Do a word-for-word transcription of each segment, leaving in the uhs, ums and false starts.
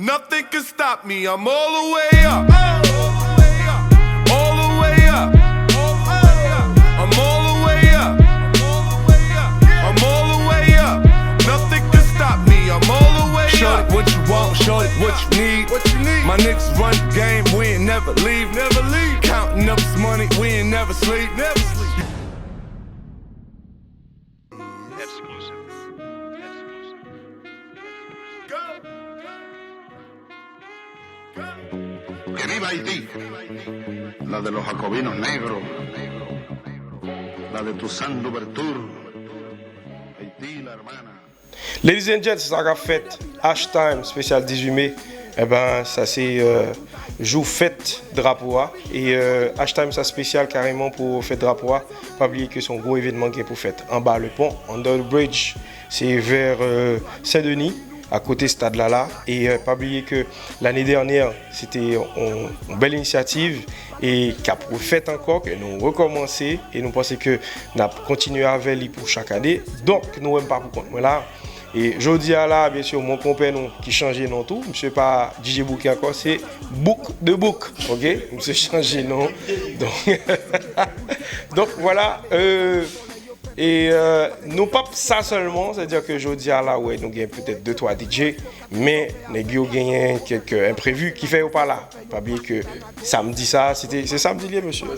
Nothing can stop me, I'm all the way up. All the way up. I'm all the way up. I'm all the way up. Nothing can stop me, I'm all the way up. Shorty, what you want? Shorty, what you need? What you need? My niggas run the game, we ain't never leave. Never leave. Counting up this money, we ain't never sleep. Never sleep. Exclusive. Exclusive. Que viva Haití, la de los jacobinos negros, la de tu Sandu Bertur, Haití la hermana. Ladies and gents, sa k ap fèt, H Time spesyal dizuit me. Eben, sa se, euh, jou fèt drapo a. E, euh, H Time sa spesyal kareman pou fèt drapo a. Pa bliye ke se yon gwo evènman gen pou fèt anba le pon, under the bridge. Se vè, euh, Sen Deni, akote stad la la. E, euh, pa bliye ke lane dènyè, se te yon, yon bèl inisyativ e k ap refèt ankò, ke nou rekòmanse e nou panse ke n ap kontinye avè li pou chak ane. Donk, nou wè m pa pou kont mwen la. E jodi a la, byen si, mon konpè nou ki chanje non tou, misye pa D J Bouke ankò, se Bouk de Bouk, oke? Misye chanje non. Donk, donk, vwala, euh, e, euh, nou p ap sa sèlman, sètadi ke jodi a la, wè, nou gen petèt de twa D J, men nèg yo genyen kèk enprevi ki fè yo pa la. Pa bliye ke samdi sa, se te, se samdi l ye, mesye?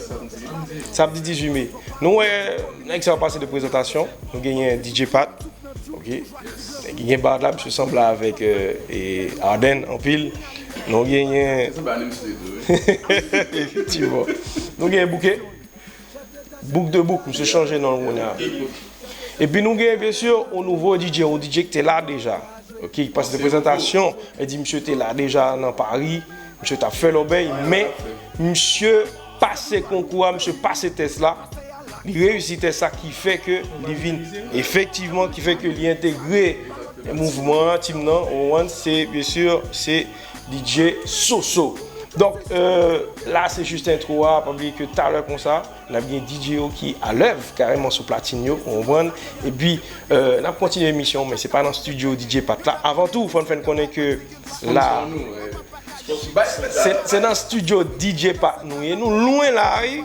Samdi dizuit me. Nou wè, nèg sa yo pase de prezantasyon, nou genyen D J Pat, oke? Nèg ki gen bad la, misye sanble avèk, euh, e, Arden anpil. Nou genyen. Efektivman. Nou genyen Bouke. Bouk de Bouk, misye chanje non l kounye a. Epi nou genyen, byen si, yon nouvo D J, yon D J ki te la deja. Oke, ki pase de prezantasyon, e di misye te la deja nan Pari, misye t ap fè lòbèy, men misye pase konkou a, misye pase tès la, li reyisi tès la, ki fè ke li vin efektivman, ki fè ke li entegre mouvman an, tim nan, ou konprann, se, byen si, se D J Soso. Donk, euh, la se jis entwo a, pa bliye ke talè konsa, n ap gen D J yo ki alèv kareman sou platin yo, ou konprann. Epi, euh, n ap kontinye emisyon, men se pa nan estidyo D J Pat la. Avan tou, fò n fè n konnen ke la, se, se nan estidyo D J Pat nou ye. Nou lwen la, wi.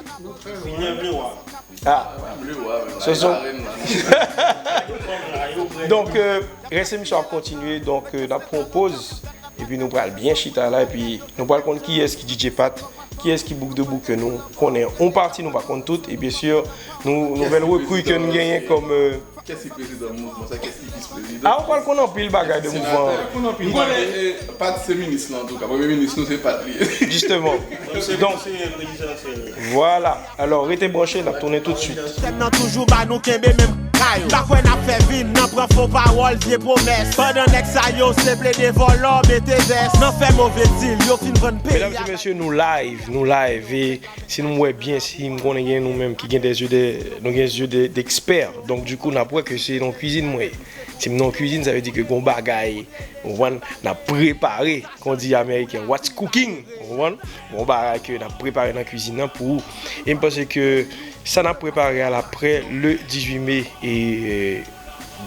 Ah. Soso. Donk, euh, rès emisyon ap kontinye. Donk, euh, n ap pran yon poz. Epi nou pral byen chita la. Epi nou pral konn kiyès ki D J Pat, kiyès ki Bouk de Bouk ke nou konnen yon pati, nou pa konn tout. E byen si, nou, nouvèl rekri ke nou genyen kòm, euh, Kès ki prezidan mouvman sa? Kès ki vis prezidan? Ah, ou pral konn anpil bagay de mouvman an. M konnen, eh, Pat se minis la, antouka. Premye minis nou, se Pat li ye. Jisteman. Donk, vwala. Alò, rete branche, n ap tounen toutswit. Sèn nan toujou ba nou kenbe menm kay. M pa kwè n ap fè vin nan pran fo pawòl, vye pwomès. Pandan nèg sa yo se plede vòlò, mete vès. Nan fè move dil, yo fin vann peyi a. Medam e mesye, nou live, nou live. E si nou wè byen, si m konnen gen nou menm ki gen de zye de, nou gen zye de, dekspè. Donk, dikou, n ap wè ke se nan kwizin mwen ye. Si m nan kwizin, sa vle di ke gon bagay, ou konprann, n ap prepare, kon di Ameriken, what's cooking, ou konprann? Gon bagay ke n ap prepare nan kwizin nan pou ou. E m panse ke sa n ap prepare a la prè le dizuit me, e,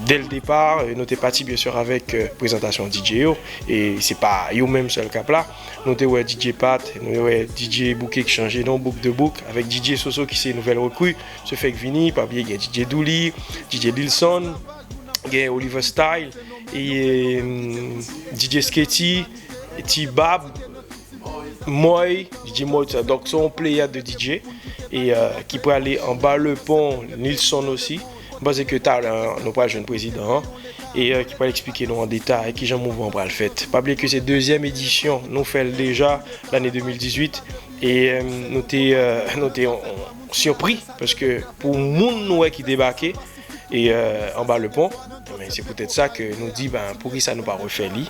Dès le départ, euh, nou te pati, byen si, avèk, euh, prezantasyon D J yo. E se pa yo menm sèl k ap la. Nou te wè D J Pat, nou wè D J Bouke ki chanje non, Bouk de Bouk, avèk D J Soso ki se nouvèl rekri, se fèk vini, pa bliye gen D J Douli, D J Dilson, gen Oliver Style, e, euh, D J Sketty, T-Bab, Moy, D J Moy, tout sa. Donk, se yon pleyad de D J e, euh, ki prale anba le pon, Nilson osi. M panse ke talè nou pral jwenn prezidan an e, euh, ki pral eksplike nou an detay kijan mouvman an pral fèt. Pa bliye ke se dezyèm edisyon, nou fè l deja lane de mil dizuit e, euh, nou te, euh, nou te yon, yon sipri paske pou moun nou wè ki debake, e, euh, anba le pon. Men se poutèt sa ke nou di, ben, poukisa nou pa refè li,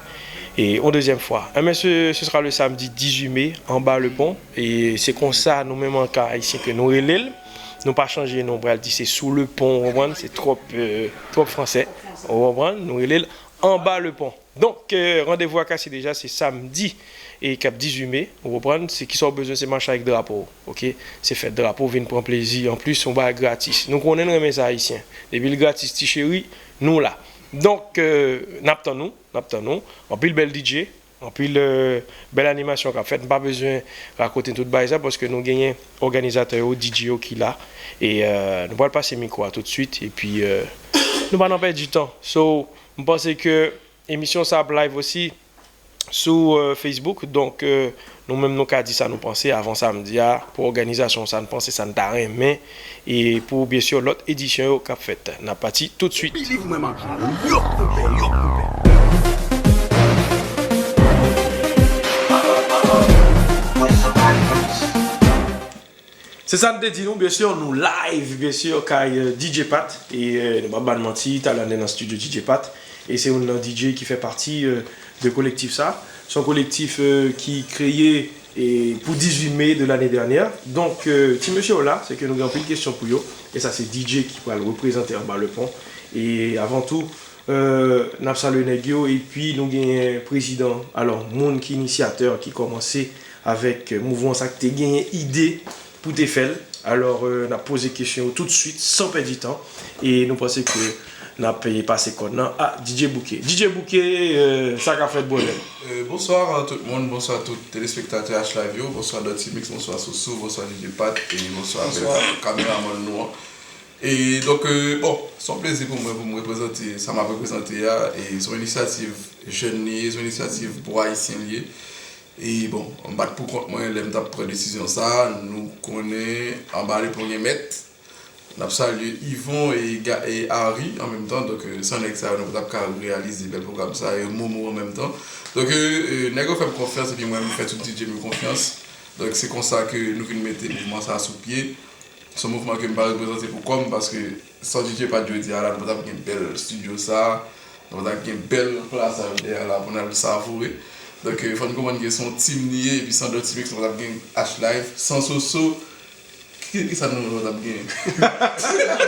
e, yon dezyèm fwa. Enben, ce, ce sera le samedi dix-huit mai, anba le pon. E se konsa, nou menm an ka ayisyen ke nou rele l. Nou pa chanje non, pral di se sou le pon, ou konprann? Se twòp, euh, twòp fransè, ou konprann? Nou rele l anba le pon. Donk, euh, randevou a kase deja, se samdi e k ap dizuit me, ou konprann? Se kisa w bezwen, se mache ak drapo w, oke? Se fèt drapo, vin pran plezi. Anplis, se yon bagay gratis. Nou konnen n renmen sa, Ayisyen. Depi l gratis, ti cheri, nou la. Donk, euh, n ap tann ou, n ap tann ou. Anpil bèl D J, Anpil, euh, bèl animasyon k ap fèt. M pa bezwen rakonte tout bagay sa, paske nou genyen òganizatè yo, D J yo ki la. E, euh, nou pral pase mikwo a toutswit. Epi, euh, nou pa nan pèdi tan. So, m panse ke emisyon sa ap live osi sou, euh, Facebook. Donk, euh, nou menm nou ka di sa nou panse avan samdi a pou òganizasyon sa n panse, sa n ta renmen. E pou, byen si, lòt edisyon yo k ap fèt. N ap pati toutswit. Believe mwen, m ap jwenn ou. Yo, konpè, yo, konpè. Se sa n te di nou, byen si, nou live, byen si, kay, euh, D J Pat. E, euh, nou pa ban n manti, talè n te nan studio D J Pat. E se youn nan D J ki fè pati, euh, de kolektif sa. Se yon kolektif, euh, ki kreye e pou dizuit me de lane dènyè. Donk, euh, ti mesye yo la, se ke nou gen anpil kesyon pou yo. E sa se D J ki pral reprezante Anba Lepon. E avan tou, euh, n ap salye nèg yo. Epi nou genyen prezidan, alò, moun ki inisyatè, ki kòmanse avèk, euh, mouvman sa, ki te genyen ide pou te fè l. Alò, euh, n ap poze kesyon yo toutswit, san pèdi tan. E nou panse ke n ap, eh, pase kòn nan a D J Bouke. D J Bouke, euh, sa k ap fèt, brother? Euh, bonsoir, euh, tout moun, bonsoir tout telespektatè H Live yo, bonsoir Dutty Mix, bonsoir Sousou, bonsoir D J Pat, e bonsoir, bonsoir, kameramann nou an. E donk, euh, bon, se yon plezi pou mwen pou m reprezante sa m ap reprezante a. E se yon inisyativ jèn li ye, se yon inisyativ bò ayisyen li ye. E bon, m pa t pou kont mwen lè m t ap pran desizyon sa a. Nou konnen Anba Lepon gen mèt. N ap salye Yvon e Ga-, e Harry an menm tan. Donk, euh, san nèg sa yo, nou pa t ap ka reyalize bèl pwogram sa yo, Momo an menm tan. Donk, euh, euh, nèg yo fè m konfyans epi mwen, m fè tout D J m yo konfyans. Donk, se konsa ke nou vin mete mouvman sa a sou pye. Se yon mouvman ke m pa reprezante pou kò m, paske san D J Pat jodi a la, nou pa t ap gen bèl estidyo sa a, nou pa t ap gen bèl pla sa yo dèyè la pou n al savoure. Donk, euh, fò n konprann ke se yon team li ye, epi san Dutty Mix, nou pa t ap gen H Live, san Soso, ki, ki sa nou, nou pa t ap gen?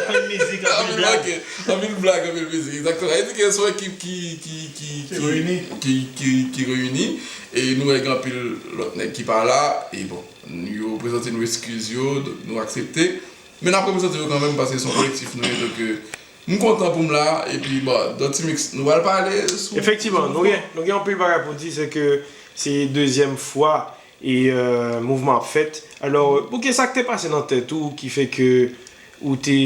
Anpil mizik, anpil blag. Anpil blag, anpil mizik, egzakteman. Sa vle di ke se yon ekip ki, ki, ki, ki reyini, ki, ki, ki reyini, e nou wè gen anpil lòt nèg ki pa la, e bon, yo prezante nou eskiz yo, donk nou aksepte. Men n ap reprezante yo kanmenm, paske se yon kolektif nou ye, donk, euh, m kontan pou m la, epi, bon, Dutty Mix, nou pral pale sou, efektivman, sou nou gen, nou gen anpil bagay pou di, se ke se dezyèm fwa e, euh, mouvman ap fèt. Alò, Bouke, sa k te pase nan tèt ou ki fè ke ou te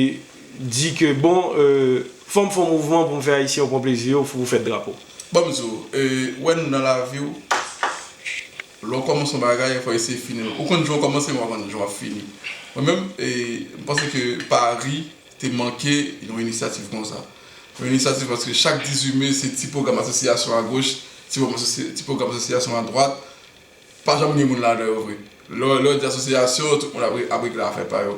di ke, bon, euh, fò m fè yon mouvman pou m fè Ayisyen yo pran plezi yo, fò w fèt drapo? Bon, m di w, euh, ou wè, nan lavi w, lè w kòmanse yon bagay, fò w eseye fini l. Ou konn jan w kòmanse, men w pa konn jan w ap fini. Mwen menm, e, m panse ke Paris te manke yon inisyativ konsa. Yon inisyativ paske chak dizuit me, se ti pwogram asosyasyon agoch, ti pwogram asosye-, ti pwogram asosyasyon adwat. Pa janm gen moun ladan yo vre. Lè, lè w di asosyasyon, tout moun ap re-, ap regle afè pa yo.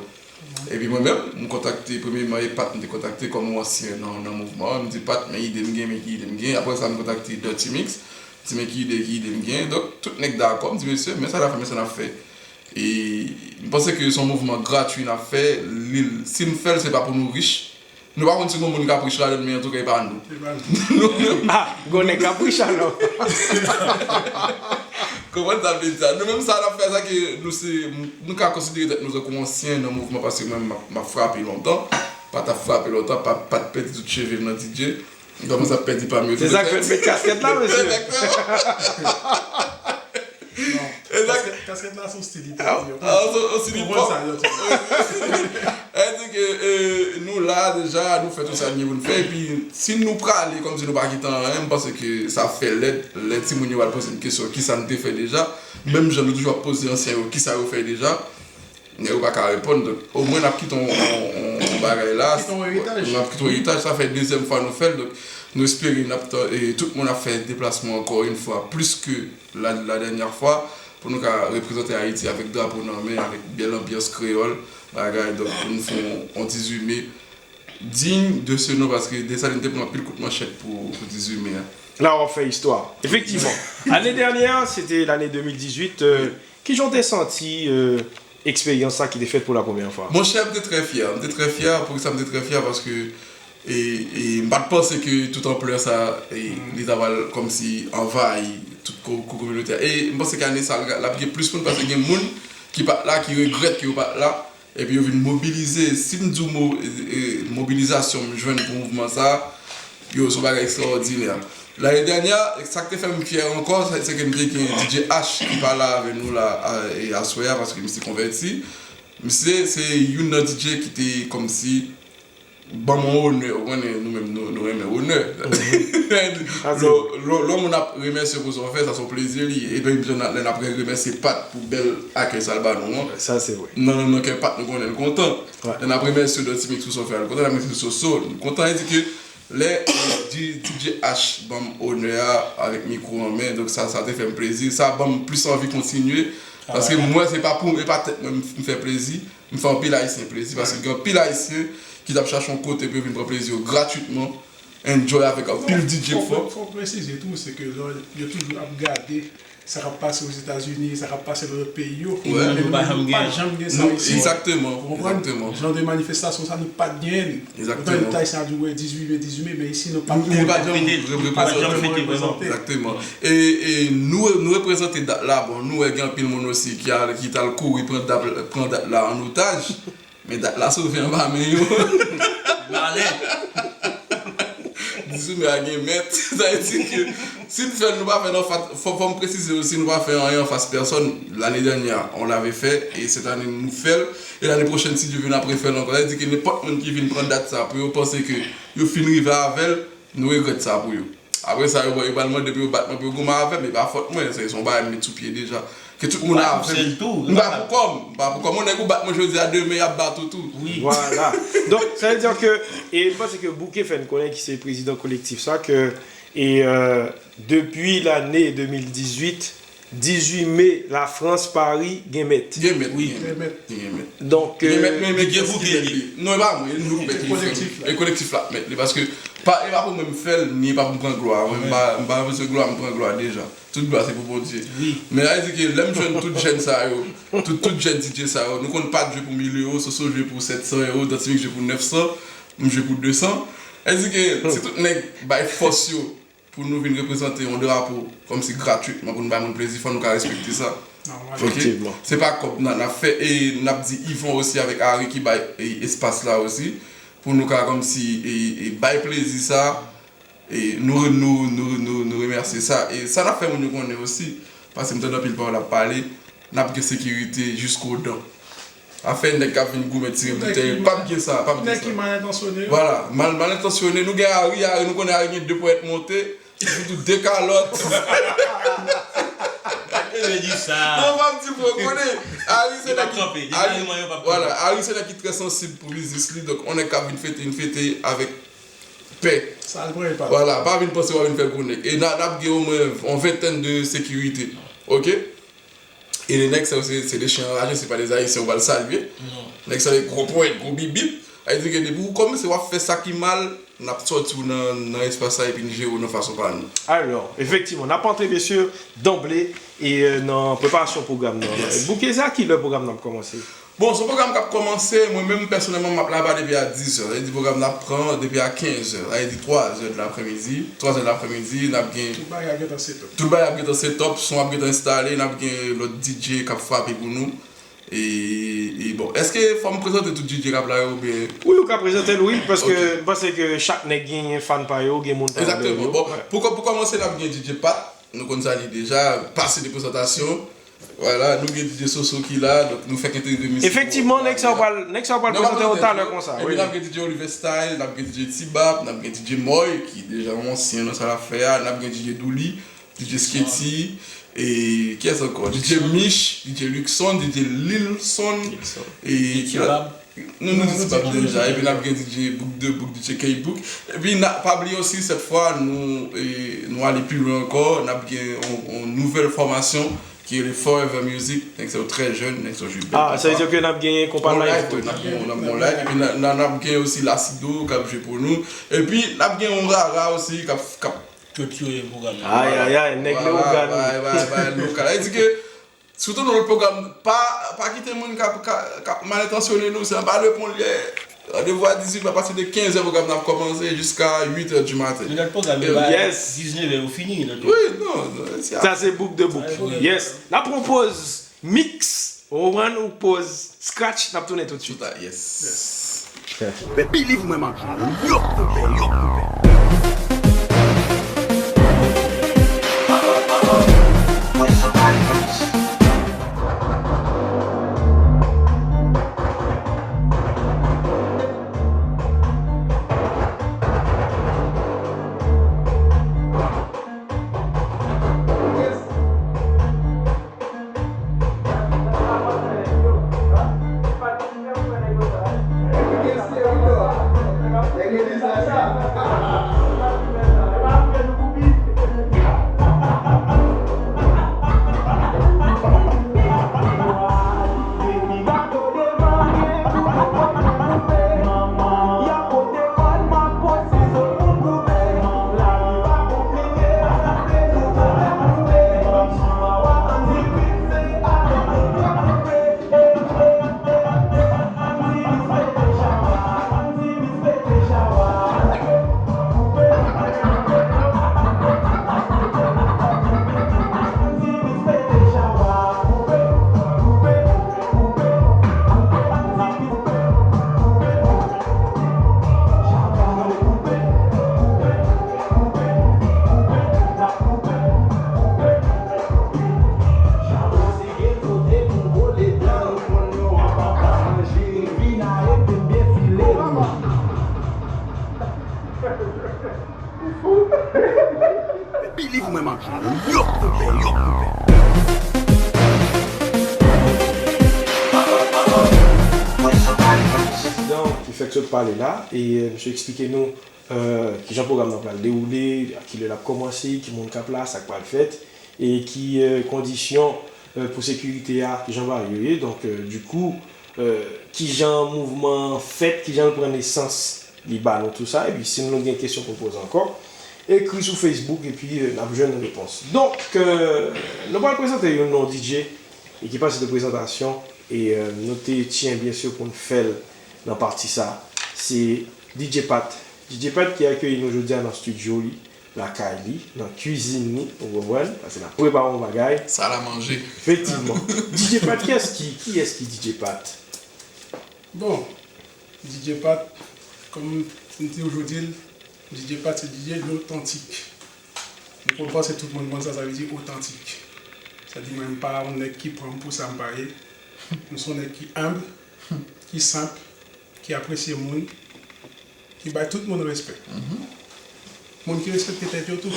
Epi mwen menm, m kontakte, premyeman, e Pat m te kontakte kòm yon ansyen nan, nan mouvman an. M di, Pat, men ide m gen, men ki ide m gen. Apre sa, m kontakte Dutty Mix. M di, men ki ide, ki ide m gen. Donk, tout nèg dakò. M di, mesye, men sa n ap fè, men sa n ap fè. E m panse ke se yon mouvman gratui n ap fè. Li, si n fè l, se pa pou nou rich. Nou pa konn si gon moun k ap rich ladan l, men antouka, e pa nou. E pa nou. Nou menm. Ah, gon nèg k ap rich alò. Konprann sa m vle di a? Nou menm, sa n ap fè, sa ke nou se, nou ka konsidere tèt nou tankou ansyen nan mouvman, paske mwen, m ap, m ap frape lontan. Pat ap frape lontan, Pat, Pat pèdi tout cheve l nan D J. M kòmanse ap pèdi pa m yo. Se sa k fè l met kaskèt la, mesye. Egzakteman. Non. Egzak- Kaskèt, kaskèt la se yon stil li pèdi yo. Ah, se yon stil li pèdi. Konprann sa, yo, tou. Sa vle di ke, eh, nou la deja, nou fè tout sa n gen pou n fè, epi si nou prale kòmsi nou pa gentan anyen, m panse ke sa fè lèd, lè timoun yo al poze n kesyon, kisa n te fè deja, menm jan nou toujou ap poze ansyen yo, kisa yo fè deja. Nèg yo pa ka reponn, donk, omwen n ap kite yon, yon, yon, yon bagay la. Kite yon eritaj. N ap kite yon eritaj, sa fè dezyèm fwa nou fè l, donk, nou espere n ap tan-, e, tout moun ap fè deplasman ankò yon fwa, plis ke la, la dènyè fwa, pou nou ka reprezante Ayiti avèk drapo nan men, avèk bèl anbyans kreyòl, bagay, donk, pou nou fè yon, yon dizuit me digne de ce nom, paske Desalin te pran anpil kout manchèt pou, pou dizuit me a. La, w ap fè istwa. Efektivman. Ane dènyè, se te lane de mil dizuit. Euh, kijan w te santi, euh, eksperyans sa ki te fèt pou la premyè fwa? Monchè, m te trè fyè. M te trè fyè. Poukisa m te trè fyè? Paske, e, e, m pa t panse ke tout anplè sa, e, li ta pral kòmsi anvayi tout ko-, ko-, kominote a. E m panse ke ane sa, l ap gen plis moun, paske gen moun ki pa t la, ki regrèt ke yo pa t la. Epi yo vin mobilize. Si m di w mo-, e, e, mobilizasyon m jwenn pou mouvman sa a, yo, se yon bagay ekstraòdinè. Lane dènyè, sa k te fè m fyè ankò, se ke m te gen D J H ki pa la avè nou la, a, e aswè a, paske misye konvèti. Misye, se youn nan D J ki te kòmsi ban m yon onè, ou konnen nou menm nou, nou renmen onè. Lè, lè, lè yon moun ap remèsye w pou sa w fè, sa se yon plezi li ye. Epi menm jan lè n ap remèsye Pat pou bèl akèy sa l ba nou an. Sa se vre. Nan, nan, nan kè Pat nou konnen l kontan. Lè n ap remèsye Dòti Mix pou sa w fè a, l kontan, lè n ap remèsye Soso, l kontan. Sa vle di ke lè D J H ban m onè a avèk mikwo an men, donk sa, sa te fè m plezi. Sa ban m plis anvi kontinye. Paske mwen, se pa pou, e pa tèt mwen m fè plezi. M fè anpil Ayisyen plezi, paske gen anpil Ayisyen ki t ap chache yon kote pou yo vin pran plezi yo gratwitman, enjoy avèk anpil D J k fò. Fò, fò, fò presize tou, se ke lè yo toujou ap gade sa k ap pase Ozetazini, sa k ap pase nan lòt peyi yo, e nou menm nou pa janm gen sa isi. Egzakteman, egzakteman. Jan de manifestasyon sa, nou pa t genyen li. Otan lè Ayisyen ap di, wè, dizuit me, dizuit me, men isi nou pa t genyen. Nou pa janm reprezante. Egzakteman. E, e nou, nou reprezante dat la, bon, nou wè gen anpil moun osi ki al, ki t al kouri pran dat, pran dat la an otaj, men dat la sove anba men yo. Malè. Dizuit me a gen mèt, sa vle di ke si n fè l, nou pa fè l anfas, fò, fò m presize osi, nou pa fè anyen anfas pèsòn. Lane dènyè, on l'avait fait, e sèt ane nou fè l, e lane pwochèn, si Dye vle, n ap refè l ankò. Sa vle di ke nenpòt moun ki vin pran dat sa pou yo panse ke yo fin rive avè l, nou regrèt sa pou yo. Apre sa, yo, yo pral mande pou yo bat mwen, pou yo goumen avè m, e pa fòt mwen, se, se yon bagay m met sou pye deja. Ke tout moun avè m. M pa pou kò m, m pa pou kò m. Yon nèg ou bat mwen jodi a, demen y ap bat ou tou. Vwala. Donk, sa vle di ke, e m panse ke Bouke fè n konnen ki se prezidan kolektif sa, ke, e, euh, depi lane de mil dizuit, dizuit me, Lafrans, Pari, gen mèt. Gen mèt, gen mèt, gen mèt. Donk, gen mèt, men, men gen ki mèt li? Non, e pa mwen, e nou ki mèt li. E kolektif la k mèt li, paske pa, e pa pou mwen m fè l, ni e pa pou m pran glwa. Mwen, m pa, m pa bezwen glwa, m pran glwa deja. Tout glwa se pou Bondye. Men sa vle di ke lè m jwenn tout jèn sa yo, tout, tout jèn D J sa yo, nou konn Pat jwe pou mil ewo, Soso jwe pou sèt san ewo, Dòti Mix jwe pou nèf san, m jwe pou de san. Sa vle di ke si tout nèg bay fòs yo, pou nou vin reprezante yon drapo kòmsi gratwitman pou nou bay moun plezi, fò nou ka respekte sa. Nòmal. Oke? Efektivman. Se pa kòb n a, n ap fè, e n ap di Yvon osi avèk Harry ki bay, e, espas la osi, pou nou ka kòmsi, e, e, bay plezi sa, e nou, nou, nou, nou, nou remèsye sa. E sa n ap fè moun yo konnen osi, paske m tande anpil pawòl ap pale, n ap gen sekirite jiskodan. Afè nèg k ap vin goumen tire boutèy, p ap gen sa, p ap gen sa. Nèg ki mal entansyone yo. Vwala, mal, mal entansyone. Nou gen Harry, Harry, nou konnen Harry gen de ponyèt monte, li fout ou de kalòt. Pa t bezwen di sa. Non, pa m di pou yo konnen. Harry se nèg ki, Harry, vwala, Harry se nèg ki trè sansib pou biznis li, donk yon nèg k ap vin fete, vin fete avèk pè. Sa l pran, e pa. Vwala, pa vin panse w ap vin fè gwo nèg. E n a, n ap gen omwen yon ventèn de sekirite. Oke? E les nèg sa yo, se, se des chiens enragés, se pa des Haïtiens ou pral salye. Non. Nèg sa yo gwo ponyèt, gwo bibit. Sa vle di ke depi ou kòmanse w ap fè sa ki mal, n ap sòti w nan, nan espas sa epi n jere w nan fason pa nou. Alò, efektivman, n ap antre, mesye, danble, e, euh, nan preparasyon pwogram nan. Yes. Bouke, se a ki lè pwogram nan ap kòmanse? Bon, se yon pwogram k ap kòmanse, mwen menm pèsonèlman m ap laba depi a diz è, sa vle di pwogram nan ap pran depi a kenz è, sa vle di twa zè de lapremidi, twa zè de lapremidi, n ap gen. Tout bagay ap gentan set up. Tout bagay ap gentan set up, son ap gentan enstale, n ap gen lòt D J k ap frape pou nou. E, e bon, èske fò m prezante tout D J k ap la yo oubyen? Wi, ou ka prezante l, wi, paske m panse ke chak nèg gen fan pa yo, gen moun pa yo. Egzakteman. Bon, pou kò-, pou kòmanse, n ap gen D J Pat. Nou konn sa li deja, pase de prezantasyon. Vwala, nou gen D J Soso ki la, donk nou fèk entegre misye. Efektivman, nèg sa yo pral, nèg sa yo pral prezante yo talè konsa. Epi n ap gen D J Oliver Style, n ap gen D J T-Bap, n ap gen D J Moy, ki deja yon ansyen nan sa l ap fè a, n ap gen D J Douli, D J Sketty, e kiyès ankò? D J Mich, D J Luckson, D J Lilson, e ki lòt? Nou, nou di T-Bap deja, epi n ap gen D J Bouk de Bouk, D J K-Bouk. Epi n a, pa bliye osi, sèt fwa, nou, e, nou ale pi lwen ankò, n ap gen yon, yon nouvèl fòmasyon ki rele Forever Music, nèg sa yo trè jèn, nèg sa yo jwe bèl konpa. Ah, sa vle di ke n ap gen konpa live tou, n ap gen, n ap gen live, epi n a, n a, n ap gen osi Lasido k ap jwe pou nou, epi n ap gen yon Rara osi k ap, k ap Tchotchoye pwogram nan. Ay, ay, ay, nèg Leyogàn. Bay, bay, bay, lokal. Sa vle di ke, sitou nan lòt pwogram, pa, pa kite moun k ap, k ap, k ap mal entansyone nou, se anba le pon l ye. Randevou a dizuit è, apati de kenz è pwogram nan ap kòmanse jiska uit è di maten. Lòt pwogram yo bay diznèf è yo fini, lòt yo. Wi, non, non, sa se bouk de bouk. Yes. N ap pran yon pòz mix, ou konprann, ou pòz scratch, n ap tounen toutswit. Yes. Men believe mwen, m ap jwe. Yo, konpè, yo, konpè. Believe mwen, m ap jwenn. Yo, konpè, yo, konpè. Prezidan ki fèk sot pale la, e, euh, misye eksplike nou, euh, kijan pwogram nan pral dewoule, a kilè l ap kòmanse, ki moun k ap la, sa k pral fèt, e ki, euh, kondisyon, euh, pou sekirite a, kijan bagay yo ye. Donk, euh, dikou, euh, kijan mouvman an fèt, kijan l pran nesans, li ba nou tou sa, epi si nou gen kesyon pou n poze ankò, ekri sou Facebook, epi, euh, n ap jwenn repons. Donk, euh, nou pral prezante youn nan D J, e ki pase de prezantasyon, e, euh, nou te tyen, byen si, pou n fè l nan pati sa, se D J Pat. D J Pat ki akeyi nou jodi a nan estidyo li, lakay li, nan kwizin li, ou konprann? Paske n ap prepare yon bagay. Sal a manje. Efektivman. D J Pat, kiyès ki, kiyès ki D J Pat? Bon, D J Pat, kòm m toujou di l, D J Pat se D J otantik. M kwè, m panse tout moun konn sa sa vle di otantik. Sa di mwen, m pa yon nèg ki pran m pou sa m pa ye. M se yon nèg ki enb, ki senp, ki apresye moun, ki bay tout moun respè. Moun ki respekte tèt yo tou.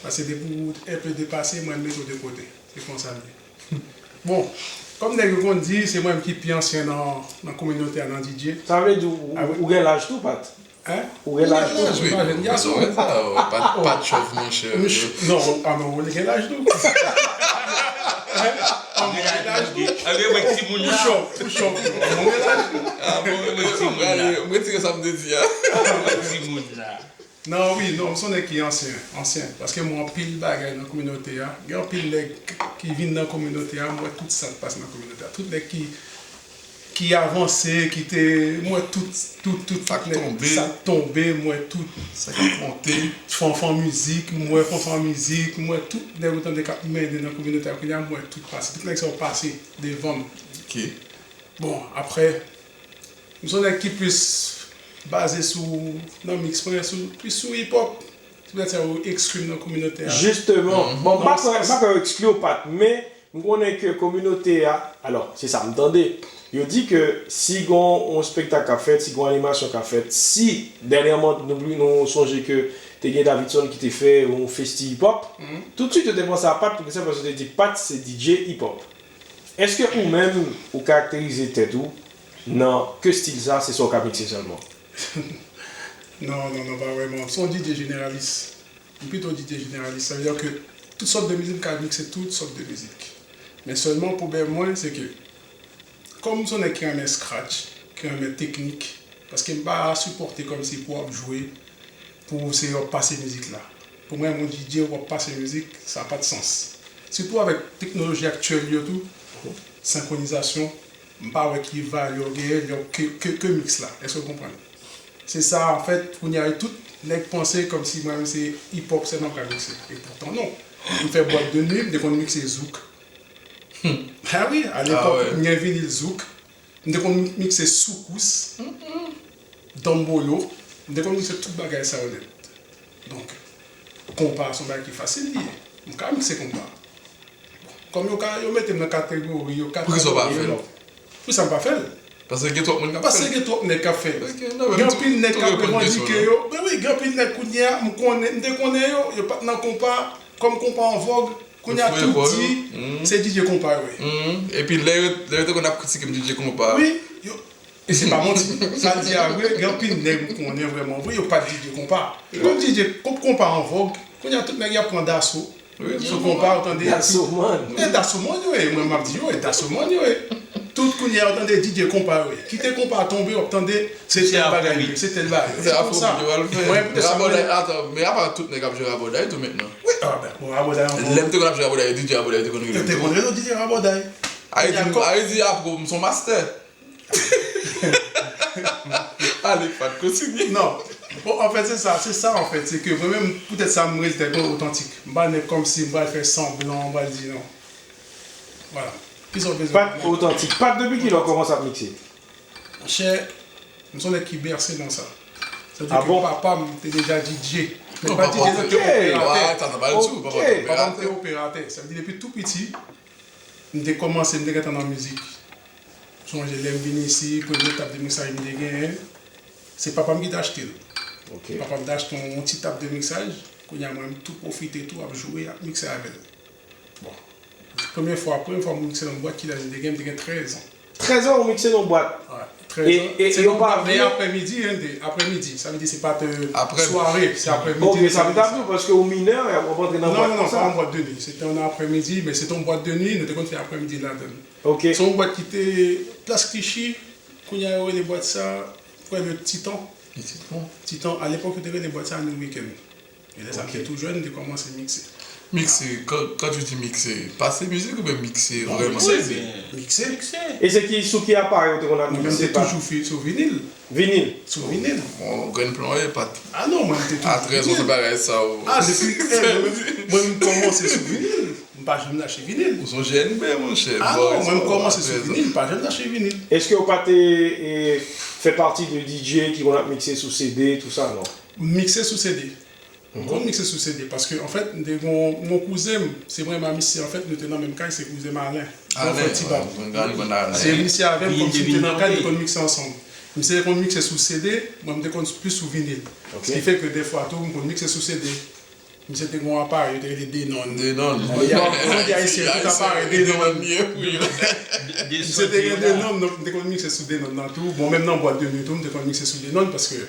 Paske depi w enpe depase, mwen m mete w de kote. Se konsa l ye. Bon, kòm nèg yo konn di, se mwen ki pi ansyen nan, nan kominote a, nan D J. Sa vle di ou, ou gen laj tou, Pat? Hein? Ou gen laj tou? Ou pa jèn gason. Wi, sa, Pat, Pat chòf, monchè. Non, a, men ou gen laj tou. Hein? Ou gen laj tou. Alè, mwen timoun la. Ou chòf, ou chòf. Ou gen laj tou. A bon, mwen retire sa m te di a. Mwen timoun la. Non, wi, non, m se yon nèg ki ansyen, ansyen. Paske m wè anpil bagay nan kominote a. Gen anpil nèg ki vin nan kominote a, m wè tout sa k pase nan kominote a. Tout nèg ki, ki avanse, ki te, m wè tout, tout, tout sa k tonbe, sa k tonbe, m wè tout. Sa k ap monte. Fanfan mizik, m wè fanfan mizik, m wè tout nèg ou tande k ap mennen nan kominote a kounye a, m wè tout pase. Tout nèg sa yo pase devan m. Ok. Bon, apre, m se yon nèg ki plis baze sou, nan mix mwen, sou, plis sou hip hop. Se poutèt sa yo ekskli m nan kominote a. Jisteman. Bon, m pa kwè, m pa kwè yo ekskli w, Pat, men m konnen ke kominote a, alò, se sa m tande. Yo di ke si gon yon espektak k ap fèt, si gon animasyon k ap fèt, si, dènyèman, nou, nou sonje ke te gen Davidson ki te fè yon festi hip hop, toutswit yo te panse a Pat, poukisa? Paske yo te di Pat se D J hip hop. Èske ou menm, ou karakterize tèt ou nan ke stil sa, se sa w ka mikse sèlman? Non, non, non, pa vrèman. M se yon D J jeneralis. M pito D J jeneralis. Sa vle di ke tout sòt de mizik, m ka mikse tout sòt de mizik. Men sèlman pwoblèm mwen, se ke kòm m se yon nèg ki renmen scratch, ki renmen teknik, paske m pa sipòte kòmsi pou w ap jwe, pou w se w ap pase mizik la. Pou mwen, yon D J w ap pase mizik, sa pa de sans. Sitou avèk teknoloji aktyèl yo tou, senkronizasyon, m pa wè ki valè w genyen lè w ke, ke, ke mix la. Èske w konprann? Se sa, anfèt, kounye a, tout nèg panse kòmsi mwen menm se hip hop sèlman m ka mikse. E poutan, non. M fè bwat de nwi, m te konn mikse zouk. Ah wi, alepòk, m gen vinil zouk. M te konn mikse soukous, danbolo, m te konn mikse tout bagay sa yo nèt. Donk, konpa se yon bagay ki fasil li ye. M ka mikse konpa. Kòm yo ka, yo mete m nan kategori, yo ka... Poukisa w pa fè l? Poukisa m pa fè l? Paske gen twòp moun k ap fè l. Paske gen twòp nèg k ap fè l. Gen anpil nèg k ap revandike yo. Ben wi, gen anpil nèg kounye a, m konnen, m te konnen yo, yo pa t nan konpa. Kòm konpa an vòg, kounye a tout di se D J konpa yo ye. Epi lè yo, lè yo te konn ap kritike m D J konpa. Wi, yo, E se pa manti. Sa l di a vre, gen anpil nèg m konnen vrèman vre, yo pa t D J konpa. Menm D J konp konpa an vòg, kounye a tout nèg y ap pran daso. Sou konpa, ou tande? Daso man. E daso man yo ye, mwen m ap di yo, e daso man yo ye. Tout kounye a, ou tande D J konpa yo ye. Kite konpa tonbe, w ap tande, se tèl bagay, se tèl bagay. Se konsa. Mwen, poutèt sa, mwen. Atan, men apa tout nèg ap jwe rabòday tou mentnan? Wi, a ben, bon, rabòday ankò. Lè m te konn ap jwe rabòday, D J rabòday te konn rele m tou. Te konn rele w D J rabòday. Ayiti, Ayiti, apre, m son mastè. Ale, pa t kontinye. Non. Bon, anfèt, se sa, se sa, anfèt. Se ke mwen menm, poutèt sa, m rele tèt mwen otantik. M pa nèg kòmsi m pral fè sanblan, m pral di non. Vwala. Kisa w bezwen konnen? Pat otantik. Pat, depi kilè w kòmanse ap mikse? Monchè, m se yon nèg ki bèse nan sa. Sa vle di ke papa m te deja D J. Men pa D J, non, te operatè. Papa m te operatè. Sa vle di depi tou piti, m te kòmanse, m te gentan nan mizik. Sonje lè m vin isi, premye tab de miksaj m te genyen, se papa m ki te achte l. Papa m te achte yon, yon ti tab de miksaj, kounye a mwen m tou pwofite tou ap jwe, ap mikse avè l. Bon, premye fwa, premye fwa m mikse nan bwat, kilè m te gen, m te gen trèz an. Trèz an ou mikse nan bwat? Wi, trèz an. Se nan bwat, men aprèmidi, hein, de, aprèmidi. Sa vle di se pa te sware, se aprèmidi. Ok, sa vle di paske ou minè, w ap antre nan bwat konsa. Non, non, non, pa yon bwat de nwi. Se te yon aprèmidi, men se te yon bwat de nwi, nou te konn fè aprèmidi ladan l. Ok. Se yon bwat ki te Plas Clichy, kounye a yo rele bwat sa, kwè le Titan. Le Titan. Titan, a lepòk yo te rele bwat sa New Weekend. E lè sa m te tou jèn, m te kòmanse mikse. Mikse, quand, quand tu dis mikse, pase mizik oubyen mikse vrèman? Mikse. Mikse. E se ki, sou ki aparèy ou te konn ap mikse? Mwen menm te toujou fi-, sou vinil. Vinil? Sou vinil. Bon, grenn plon e pat. Ah non, mwen m te toujou vinil. A trèz an, se bagay sa ou. Ah, depi, eh, mwen, mwen m kòmanse sou vinil. M pa janm lache vinil. Ou se yon jèn bè, monchè. Ah non, mwen m kòmanse sou vinil, m pa janm lache vinil. Èske ou pa te, eh, fè pati de D J ki konn ap mikse sou C D, tou sa, non? M mikse sou C D. M konn mikse sou C D, paske, anfèt, m te gon, gon kouzen m, se mwen, Mamisye, anfèt, nou te nan menm kay, se kouzen m Alen. Yon frè Tibab. Se misye avè m, kòmsi m te nan kay, nou konn mikse ansanm. Misye te konn mikse sou C D, mwen, m te konn plis sou vinil. Se ki fè ke dèfwa tou, m konn mikse sou C D. Misye te gon aparèy, yo te rele Denon. Denon. Jodi a, jodi a, ayisyen, tout aparèy Denon. Misye te gen Denon, donk, m te konn mikse sou Denon nan tou. Bon, menm nan bwat de nwi tou, m te konn mikse sou Denon, paske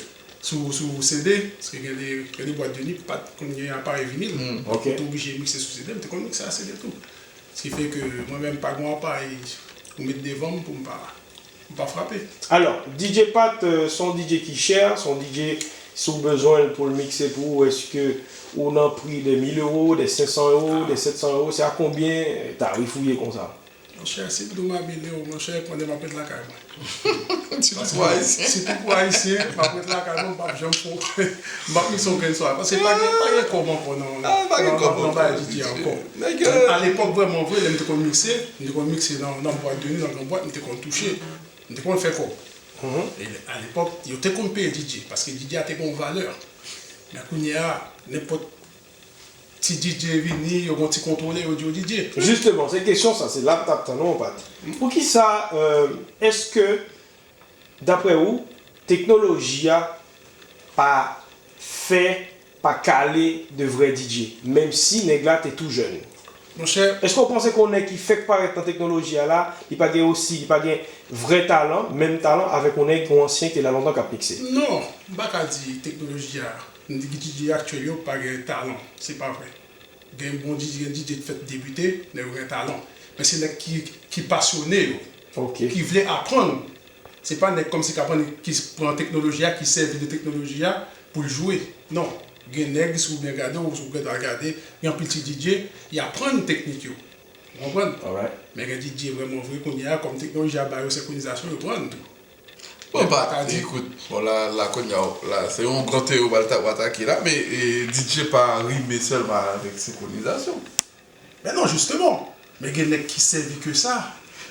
sou, sou C D, paske gen de, gen de bwat de nwi ki pa t konn gen aparèy vinil. Ou te oblije mikse sou C D, m te konn mikse a C D tou. Se ki fè ke mwen menm, pa gen aparèy ou met devan m pou m pa, pou m pa frape. Alò, D J Pat, euh, se yon D J ki chè, se yon D J, si w bezwen l pou l mikse pou ou, èske ou nan pri de mil ewo, de senk san ewo, de sèt san ewo, se a konbyen tarif ou ye konsa? Monchè, si m di w m abine w, monchè, konnen m ap ret lakay mwen. Sitou pou Ayisyen. Sitou pou Ayisyen, m ap ret lakay mwen, m p ap janm fè, m p ap mikse yon grenn swa. Paske pa gen, pa gen kòb ankò nan, nan, nan bagay D J ankò. Alepòk, vrèman vre, lè m te konn mikse, m te konn mikse nan, nan bwat de nwi, nan gran bwat, m te konn touche. M te konn fè kòb. E alepòk, yo te konn peye D J, paske D J a te gen yon valè. Men kounye a, nenpòt ti D J vini, yo gon ti kontwole, yo di yo D J. Jisteman, se kesyon sa, se la m t ap tann ou, Pat. Poukisa, euh, èske, daprè ou, teknoloji a pa fè, pa kale de vrè D J, menm si nèg la te tou jèn? Monchè. Èske w panse ke yon nèg ki fèk parèt nan teknoloji a la, li pa gen osi, li pa gen vrè talan, menm talan avèk yon nèg, yon ansyen ki te la lontan k ap mikse? Non, m pa ka di teknoloji a, m di D J aktyèl yo pa gen talan, se pa vre. Gen bon D J, gen D J ki fèk debite, nèg yo gen talan. Men se nèg ki, ki pasyone yo, ki vle aprann. Se pa nèg kòmsi k aprann, ki pran teknoloji a, ki sèvi de teknoloji a pou l jwe. Non. Gen nèg, si w byen gade, ou, si w gentan gade, gen anpil ti D J, y aprann teknik yo. Ou konprann? Men gen D J vrèman vre kounye a, kòm teknoloji a ba yo senkwonizasyon, yo pran l tou. Bon, pa, ekout, bon, la, la, kounye a, la, se yon gran teyori w pral ta-, w atake la, men, e, D J pa rime sèlman avèk senkwonizasyon. Men non, jisteman. Men gen nèg ki sèvi ke sa.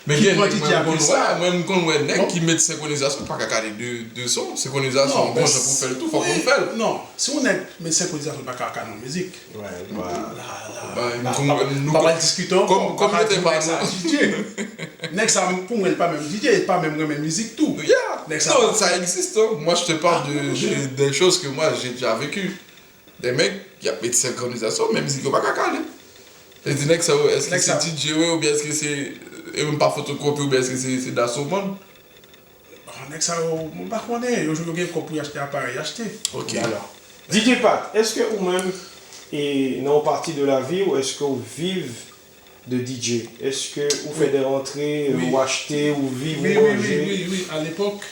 Men gen nèg, mwen, m konn wè, mwen, m konn wè nèg ki met senkwonizasyon, pa ka kale de, de son. Senkwonizasyon, bon jan pou fè l tou, fòk ou fè l. Non, si yon nèg met senkwonizasyon, pa ka kale yon mizik. Wè, wè. La, la, pa pral diskite ankò, pa pral di nèg sa D J. Nèg sa, pou mwen, li pa menm D J, li pa menm renmen mizik tou. Nèg sa. Non, ça existe, hein. Moi, je te parle de, de, des choses que moi, j'ai déjà vécues. Des mecs, y ap met senkwonizasyon, men mizik yo pa ka kale. E di nèg sa yo, èske se D J yo ye, oubyen èske se, e menm pa fotokopi, oubyen èske se, se daso bann? Nèg sa yo, mwen pa konnen, yo, yo gen kòb pou y achte aparèy, y achte. Ok. Alò, D J Pat, èske ou menm, e, nan yon pati de lavi ou, èske ou viv de D J? Èske ou fè de rantre, Wi. Ou achte, ou viv, Wi, ou wi, wi, manje? Wi, wi, alepòk,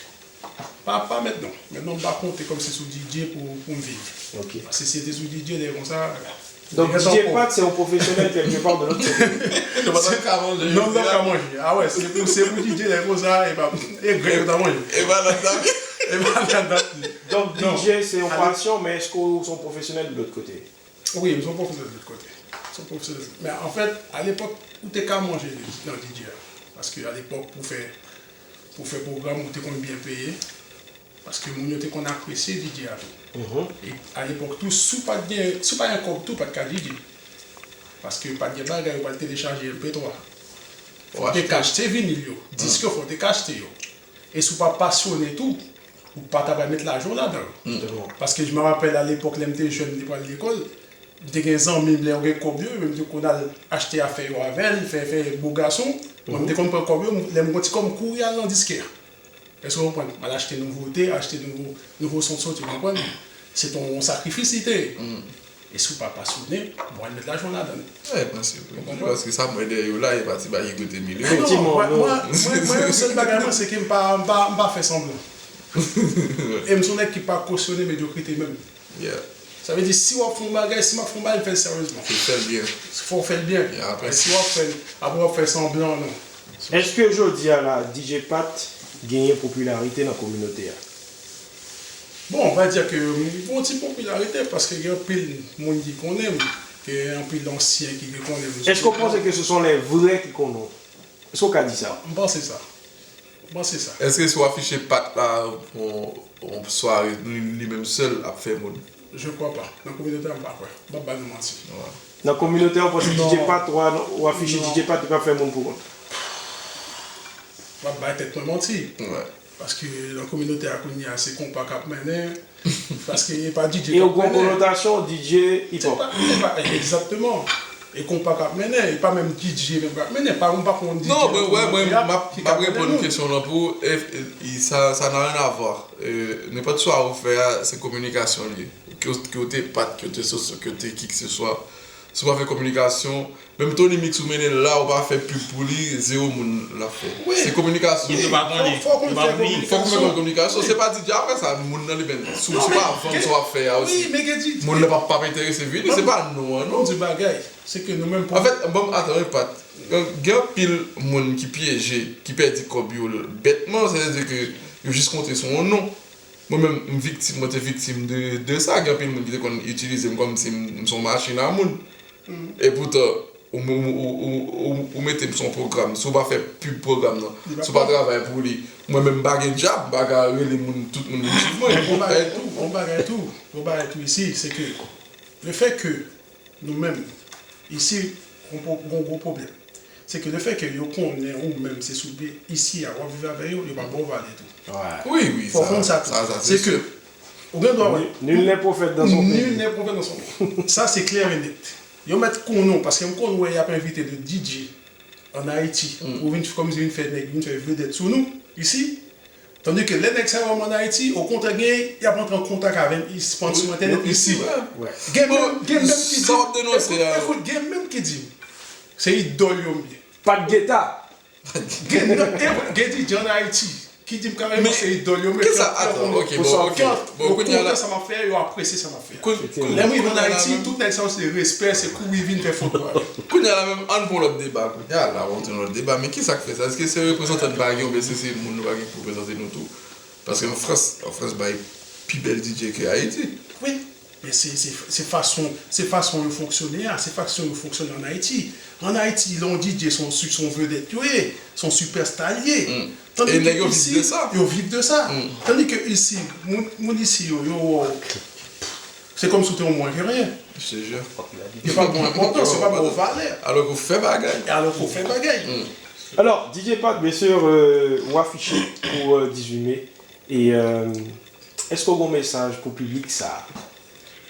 pa, pa mentnan. Mentnan, m pa konte kòmsi sou D J pou, pou m viv. Ok. Paske si se te sou D J, lè konsa. Donk, lè D J tankou- Pat, se yon pwofesyonèl kèlke pa de lòt kote. Yo pa t ka manje. Non, m pa ka manje. Ah wè, se pou, se pou D J, lè konsa, e pa, e grèk yo ta manje. E pa nan sa. E pa nan dat li. Donk, D J se yon pasyon, men èske ou se yon pwofesyonèl de lòt kote? Wi, m se yon pwofesyonèl de lòt kote. M se yon pwofesyonèl. Men anfèt, alepòk, ou te ka manje nan D J a. Paske alepòk, pou fè, pou fè pwogram, ou te konn byen peye. Paske moun yo te konn apresye D J a tou. E alepòk tou, si w pa t gen, si w pa gen kòb tou, w pa t ka D J. Paske pa t gen bagay, ou pa t telechaje M P twa. Fò w te ka achte vinil yo, disk yo, fò w te ka achte yo. E si w pa pasyone tou, ou pa ta pral met lajan w ladan l. Paske je me rappelle alepòk, lè m te jèn, m te pral lekòl, m te gen zanmi m, lè yo gen kòb yo, yo menm te konn al achte afè yo avè l, fè, fè bo gason. Mwen, m te konn pran kòb yo, lè m gon ti kòb, m kouri al nan diskè. Èske w konprann? M al achte nouvote, achte nouvo, nouvo son k soti, w konprann? Se t on sakrifis li te ye. E si w pa pasyone, bon, al met lajan w ladan l. Wi, paske, paske sa mwen dèyè yo la, e pa ti bagay ki koute milyon. Efektivman, mwen, mwen, mwen, mwen, sèl bagay mwen, se ke m pa, m pa, m pa fè sanblan. E m se yon nèg ki pa kosyone medyokrite menm. Yeah. Sa vle di, si w ap fè yon bagay, si m ap fè yon bagay, m fè l seryezman. Se fè l byen. Fò w fè l byen. Yeah, apre Si w ap fè l, apre w ap fè sanblan, non. Èske jodi a la, D J Pat genyen popilarite nan kominote a? Bon, on va dire ke m gen yon ti popilarite paske gen anpil moun ki konnen m, gen anpil ansyen ki konnen m. Èske w panse ke se sont les vrais ki konnen w? Èske w ka di sa? M panse sa. M panse sa. Èske si w afiche Pat la pou yon sware, li, li menm sèl ap fè moun? Je crois pas. Nan kominote a, m pa kwè. M p ap ba nou manti. Nan kominote a, w panse D J Pat, w a, w afiche D J Pat, li p ap fè moun pou kont? M ap bay tèt mwen manti. Wi. Paske nan kominote a kounye a, se konpa k ap mennen. Paske e pa D J E k w ap gon mennen. Konotasyon D J hip Se hop. pa, se pa, egzakteman. E konpa k ap mennen, e pa menm D J menm k ap mennen, pa, m pa konn D J Non, nan mwen, wè, mwen, kominote a m ap, ki m ka ap mennen reponn nou. Kesyon lan pou ou, e, e, e, sa, sa n'a rien à voir. E, nenpòt swa ou fè a, se kominikasyon li ye. Ke w, ke w te Pat, ke w te Soso, ke w te kikseswa. Si w pa fè kominikasyon, menm Tony Mix ou mennen l la, ou pa fè pib pou li, zewo moun l ap fè. Wi. Se kominikasyon. Yo pa konnen. Fò, fò konn Yo pa fè konnen. Fòk ou fè kominikasyon, se pa D J apre sa, moun nan li menm. Si w, si w pa vann sa w ap fè a osi. Wi, men gen di, Moun nan p ap, p ap enterese vini, se pa nou an, non. Bon, di bagay, se ke nou menm pou Anfèt, bon, atan, Pat, gen, gen anpil moun ki pyeje, ki pèdi kòb yo bètman, sètadi ke yo jis konte sou yon non. Mwen menm, m viktim, mwen te viktim de, de sa. Gen anpil moun ki te konn itilize m kòmsi m, m se yon machin a moun. E poutan, ou, ou, ou, ou, ou, ou mete m sou yon pwogram, si w pa fè pib pwogram nan, si w pa travay pou li, mwen menm m pa gen djab, m pa ka rele moun, tout moun vin swiv mwen. Bon bagay tou, bon bagay tou, bon bagay tou isi, se ke le fè ke nou menm, isi, gon po- gon gwo pwoblèm. Se ke le fè ke yo konnen ou menm se sou pye isi a, w ap viv avè yo, yo pa ba w vale tou. Wi, wi, Fò w konn sa tou. Se ke ou gen dwa wè. Nul n'est prophète dans son pays. Nul n'est prophète dans son pays. Sa se klè e nèt. Yo mèt konnen w, paske m konn wè y ap envite de D J an Ayiti pou vin, kòmsi vin fè nèg, vin fè vedèt sou nou, isi. Tandi ke lè nèg sa yo wè m an Ayiti, okontrè, gen, y ap antre an kontak avè m isi, sou entènèt isi. Gen menm, gen menm ki di, Sa w ap denonse a. Ekout, gen menm ki di, se idòl yo m ye. Pat Geta. Gen, gen D J an Ayiti ki di m kareman se idòl yo m ye. Kisa, atan, ok, bon, ok. Bon, kounye a la, Sa m ap fè, yo apresye sa m ap fè. Koun- koun- Lè m rive kounye an a la Ayiti, menm- tout nèg sa yo se respè, se kouri vin fè foto avè m. Kounye a la menm, ann pran lòt deba. Kounye a la, ann pran lòt deba. Men kisa k fè sa? Èske se reprezantan n pa gen, oubyen se, se moun nou pa gen pou reprezante nou tou? Paske an Frans, an Frans bay pi bèl D J ke Ayiti. Wi. Men se, se, se fason, se fason yo fonksyone a, se fason yo fonksyone an Ayiti. An Ayiti, lè yon D J se yon, se yon vedèt yo ye, se yon sipèsta li ye. Tandi ke isi, yo viv de sa. Tandi ke isi, moun, moun isi yo, yo, se kòmsi w te yon mwens ke ryen. Je te jure. Yo pa ba w enpòtans, yo pa ba w valè. Alò ke w fè bagay. Alò ke w fè bagay. Alors, D J Pat, bien sûr, euh, ou afiche pou euh, dizuit me. E euh, èske w gen yon mesaj pou piblik sa a?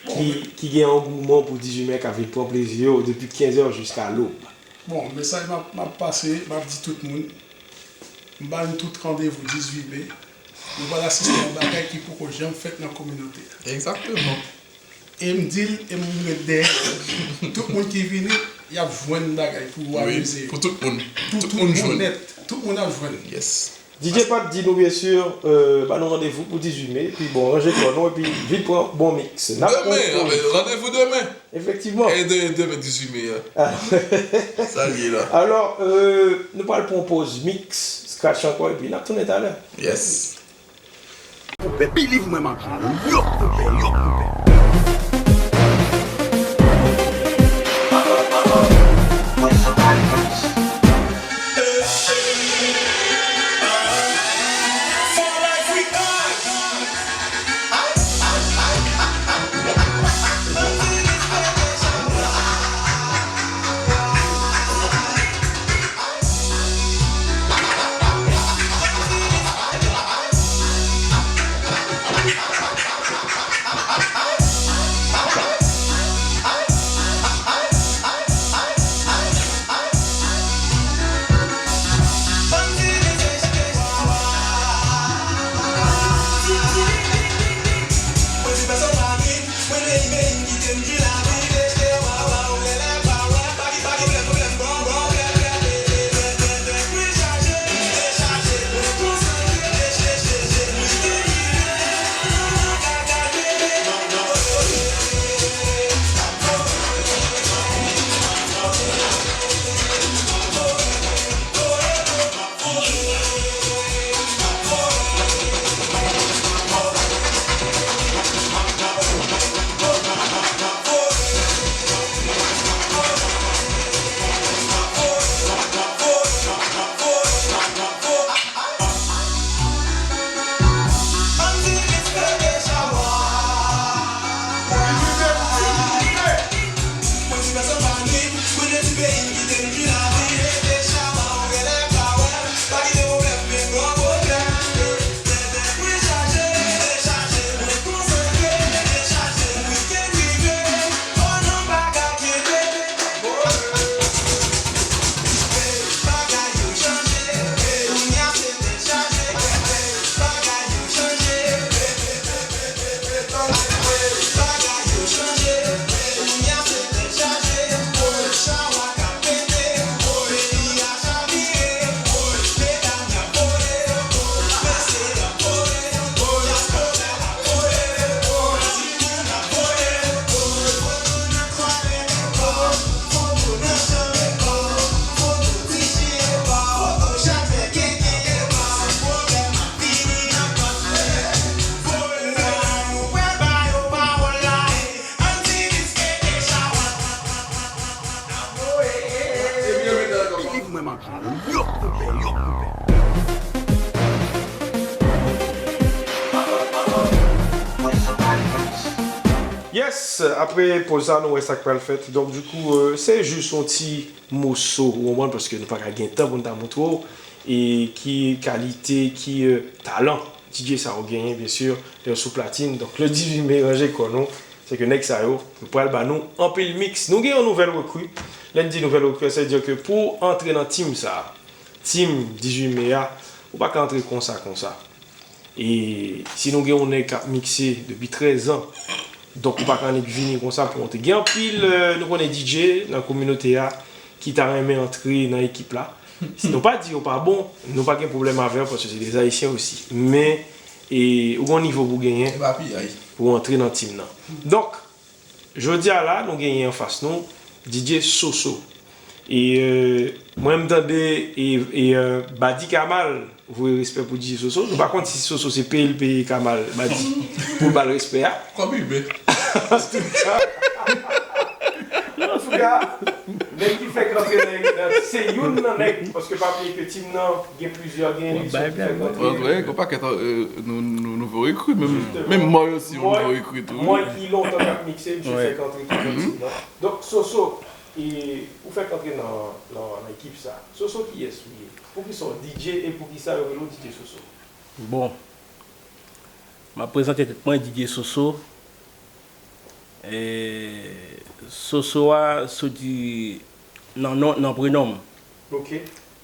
Ki, ki gen angouman pou dizuit me, k ap vin pran plezi yo depi kenz è jiska lòb? Bon, mesaj m ap, m ap pase, m ap di tout moun, m ba nou tout randevou dizuit me. Nou pral asiste yon bagay ki poko janm fèt nan kominote a. Egzakteman. E m di l, e m ret dèyè l. Tout moun ki vini, y ap jwenn bagay pou yo amize yo. Pou tout moun. Tout moun jwenn. Tout moun ap jwenn. Yes. D J Pat di nou, byen si, euh, ba nou randevou pou dizuit me, epi bon, ranje kò nou, epi vin pran bon miks. N ap pran yon poz. Randevou demen. Efektivman. E de, demen dizuit me a. Sa l ye la. Alò, euh, nou pral pran yon poz miks, scratch ankò, epi n ap tounen talè. Yes. Konpè, believe mwen, m ap jwenn ou. Yo, konpè, yo, konpè. Yes, apre poz sa, nou wè sa k pral fèt. Donk, dikou, euh, se jis yon ti moso, ou konprann, paske nou pa ka gen tan pou n ta montre w, e ki kalite, ki, euh, talan D J sa yo genyen, byen si, lè yo sou platin. Donk, le dizuit me, ranje kò nou, se ke nèg sa yo, yo pral ba nou anpil miks. Nou gen yon nouvèl rekri. Lè n di nouvèl rekri, sa vle di ke pou antre nan tim sa, tim dizuit me a, ou pa ka antre konsa, konsa. E si nou gen yon nèg k ap mikse depi trèz an, donk ou pa ka annik vini konsa pou antre. Gen anpil, euh, nou konnen D J nan kominote a ki ta renmen antre nan ekip la. Si nou pa di yo pa bon, nou pa gen pwoblèm avè yo paske se de Ayisyen osi. Men, e, ou gen yon nivo pou genyen pou antre nan tim nan. Donk, jodi a la, nou genyen anfas nou D J Soso. E, euh, mwen, m tande, e, e, euh, Badi Kamal voye respè pou D J Soso. Nou pa konn si Soso se peye l peye Kamal, Badi, pou l ba l respè a. Kòb iben. Antouka, nèg ki fèk rantre nan, nan, se youn nan nèg, paske pa bliye ke tim nan gen plizyè, gen Luxon ki fèk rantre. Gen yon pakèt, euh, nou, nou, nouvo rekri, menm, menm Moy osi, yon nouvo rekri tou. Moy ki lontan k ap mikse, misye fèk rantre tou nan tim nan. Donk, Soso, e ou fèk antre nan, nan, nan ekip sa. Soso kiyès ou ye? Poukisa w D J e poukisa yo rele w D J Soso? Bon, m ap prezante tèt mwen, D J Soso. E Soso a soti nan non, nan prenon m. Ok.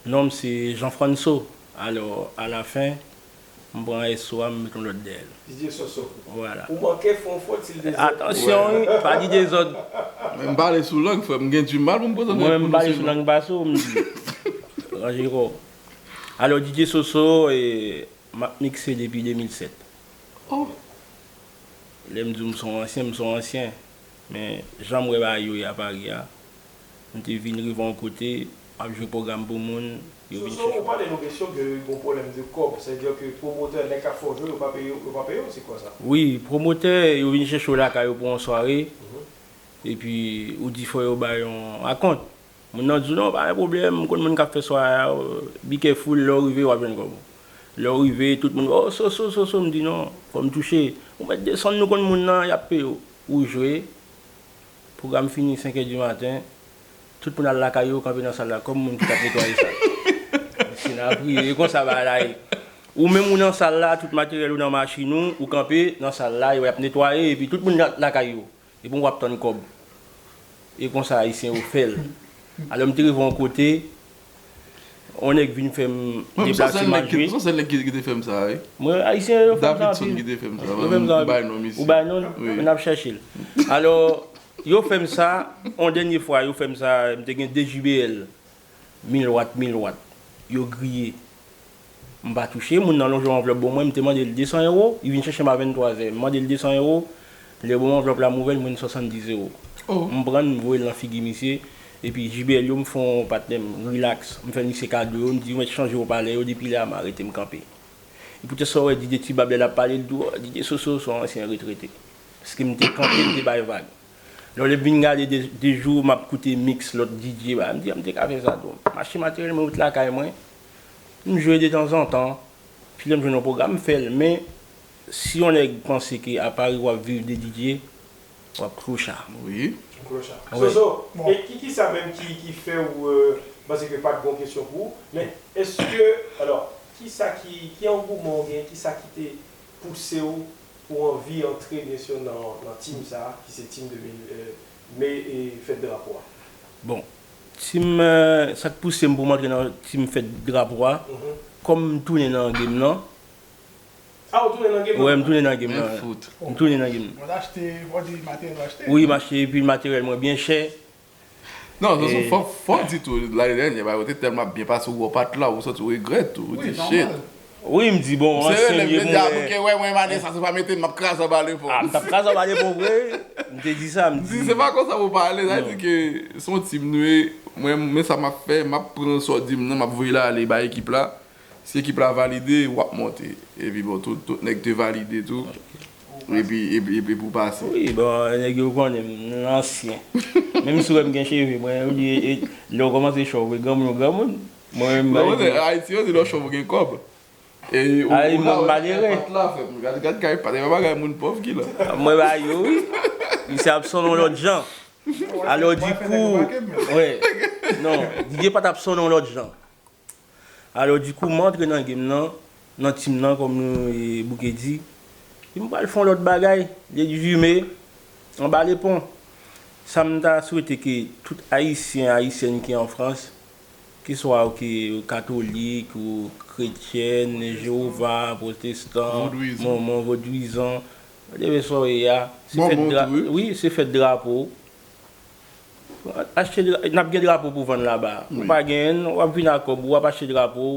Non m se Jean Franso. Alò, alafen, M pran S O a, m met yon lòt dèyè l. Didier Soso. Vwala. Ou manke fè yon fot si l dezòd. Atansyon, wi, pa di dezòd. Men m pale sou lang, frè m, m gen di mal pou m pwononse non. Mwen menm m pale sou lang pa sou, m di. Ranje kò w. Alò, Didier Soso, e, m ap mikse depi de mil sèt. Oh. Lè m di w m se yon ansyen, m se yon ansyen. Men, jan m wè bagay yo ye a Pari a, m te vin rive yon kote, m ap jwe pwogram pou moun, yo vin Soso, chèche ou pale nou kesyon ke gon pwoblèm de kòb, sètadi ke pwomotè, nèg k ap fè w jwe, yo pa peye w, yo pa peye w, se kwa sa? Wi, pwomotè yo vin chèche w lakay yo pou yon sware, epi ou di fò yo bay yon akont. Moun nan di w non, pa gen pwoblèm, m konn moun k ap fè sware a, be careful, lè w rive w ap jwenn kòb ou. Lè w rive, tout moun, oh, Soso, Soso, m di non, fò m touche. Ou mèt desann, nou konn moun nan, y ap peye w. Ou jwe, pwogram fini senkè di maten, tout moun al lakay yo, kanpe nan sal la, kòm moun ki t ap netwaye sal. Misye nan priye, e konsa bagay la ye. Ou menm ou nan sal la, tout materyèl ou nan machin ou, ou kanpe nan sal la, yo ap netwaye, epi tout moun la- lakay yo. Epi w ap tann kòb. E konsa Ayisyen yo fè l. Alò m te rive yon kote, yon nèg vin fè m Mwen m se deplase sèl m nèg al ki jwe. m se sèl nèg ki ki te fè m sa, wi. Mwen, Ayisyen yo fè m sa Davidson anpil. ki te fè m sa. Yo fè m sa M anpil. bay non misye. Ou bay non l? Wi. N ap chèche l. Alò, yo fè m sa, yon dènye fwa, yo fè m sa, m te gen de J B L. Mil wat, mil wat. Yo griye. M pa touche, moun nan lonje yon anvlòp ban mwen, m te mande l de san ewo, li vin chèche m a venntwa zè. M mande l de san ewo, lè ban m anvlòp la, m ouvè l, m jwenn swasanndiz ewo. Oh. M pran l, m voye l nan figi misye, epi J B L yo, m fè yon patnè m, relax, m fè misye kado yo, m di, mwen chanje opalè yo, depi lè a m arete, m kanpe. E poutèt sa w wè Didier Tibab lè l ap pale, l di w, Didier Soso se yon ansyen retrete. Paske m te kanpe, m te bay vag. Lè w vin gade de, de jou, m ap koute mix lòt D J, ba, m di, m te ka fè sa tou. M achte materyèl mwen, met lakay mwen. M jwe detanzantan. Pi lè m jwenn yon pwogram, m fè l. Men, si yon nèg panse ke a Pari w ap viv de D J, w ap klocha. Wi. Klocha. Wi. Soso, e ki, ki sa menm ki, ki fè ou euh, panse ke pa t gon kesyon pou ou, men èske, alò, ki sa ki, ki angouman ou gen, ki sa ki te pouse w pou anvi antre byen si nan, nan team sa, ki se team de mil, euh, me e fèt drapo a? Bon, team, euh, sa k pouse m pou m antre nan team fèt drapo a, Mhm. kòm m tounen nan game nan, Ah, ou tounen nan game wè, nan? M tounen nan game Men nan. Fout. M tounen nan game nan. Mwen achte, fò di materyèl ou achte. Wi, m achte epi materyèl mwen byen chè. Non, se E- fò, fò di tou, lane dènyè, bagay yo te tèlman ap byen pase, ou wè w pa t la, ou santi w regrèt tou, ou Wi, di shit. Nòmal. Wi, m di, bon, Se ansyen rele m ye, m te di, a, mwen. Bouke, wè, mwen, mane sa, se pa mete m, m ap kraze anba lepon. Ah, m t ap kraze anba lepon vre. M te di sa, m M di, di. Se pa konsa pou pale, sa Non. di ke se yon team nou ye, mwen, men sa m ap fè, m ap pran sa w di m nan, m ap voye l ale ba ekip la. Si ekip la valide, w ap monte. Epi bon, tout, tout nèg te valide tou. Epi, epi, epi pou pase. Wi, bon, nèg yo konnen m, m ansyen. Menm si w wè m gen cheve, mwen, ou di, e, lè w kòmanse chòv, granmoun ou granmoun. Mwen, Non, mwen, mwen, Ayiti, yo di lè w chòv ou gen kòb. E ou, Ay, ou la, moun ou malere. Pat la, frè m. Gad, gad, kay pat, e pa bagay moun pòv ki la. Mwen ba yo, wi. Misye ap sonnen yon lòt jan. Alò, dikou, wè. Non, Didier pa t ap sonnen yon lòt jan. Alò, dikou, m antre nan game nan, nan team nan, kòm nou, e, Bouke di. Epi m pral fè yon lòt bagay, le huit mai, anba lepon. Sa m ta swete ke tout Ayisyen, Ayisyèn ki an Frans, keswa ou ke katolik, ou kretyèn, Jewova, pwotestan, Vodouyizan. Mòmon, vodouyizan, whatever sa w ye a, se Mòmon fèt dra-, tou, wi. Wi, se fèt drapo. Achte dra-, n ap gen drapo pou vann laba. Ou Wi. Pa genyen, w ap vin ak kòb ou, w ap achte drapo,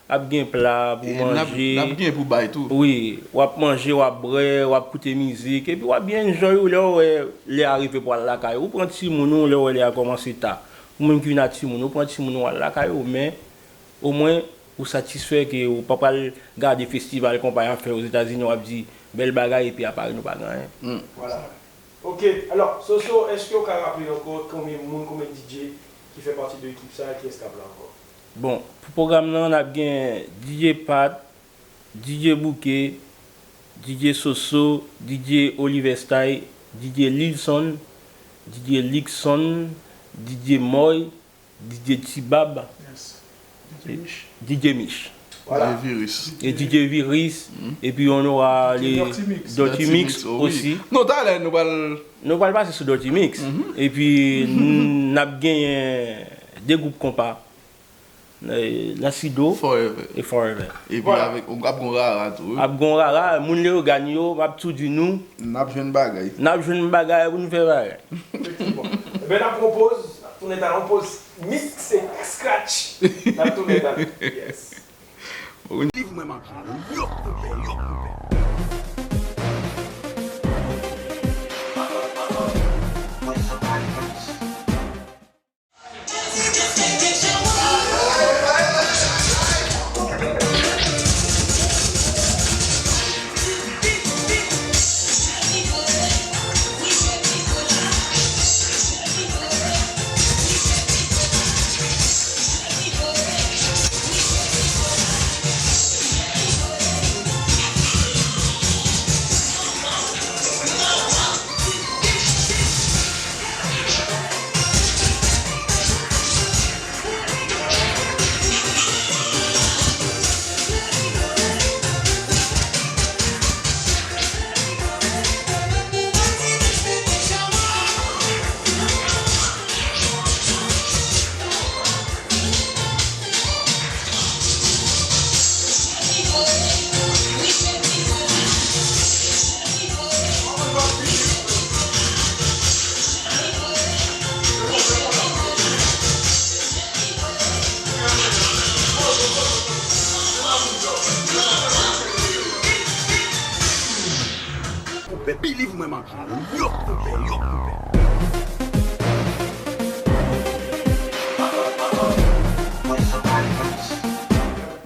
ap gen pla pou E n ap, manje. N ap gen pou bay tou. Wi, w ap manje, w ap bwè, w ap koute mizik, epi w ap byen enjoy ou lè w wè lè a rive pou al lakay ou. Ou pran timoun ou lè w wè lè a kòmanse ta. Ou menm ki vin ak timoun ou, pran timoun ou al lakay ou, men omwen ou satisfè ke ou pa pral gade festival konpa y ap fè Ozetazini, w ap di bèl bagay epi a Pari nou pa gen anyen. Vwala. Ok, alò, Soso, èske ou ka raple ankò konbyen moun, konbyen D J ki fè pati de ekip sa a, kiyès k ap la ankò? Bon, pou pwogram nan, n ap gen D J Pat, D J Bouke, D J Soso, D J Oliver Style, D J Lilson, D J Lixon, D J Moy, D J Tibab, Yes. D J Mich. D J Mich. Vwala. Virus. E D J Virus, epi on aura D J le Dirty Mix. Dirty Mix Oh, wi. osi. Non, talè nou pral Nou pral pase sou Dirty Mix. Epi n ap genyen de gwoup konpa. Nasido e Forever. Epi avèk, ap gon rara tou, wi. Ap gon rara, moun Leyogàn yo, m ap tou di nou, n ap jwenn bagay. N ap jwenn bagay pou n fè bagay. Efektivman. Ebyen, n ap pran yon poz, n ap tounen talè, yon poz mix, se scratch. N ap tounen talè. Yes. Liv mwen m ap jwenn yo, konpè, yo, konpè. Konpè, believe mwen, m ap jwenn yo, konpè, yo, konpè.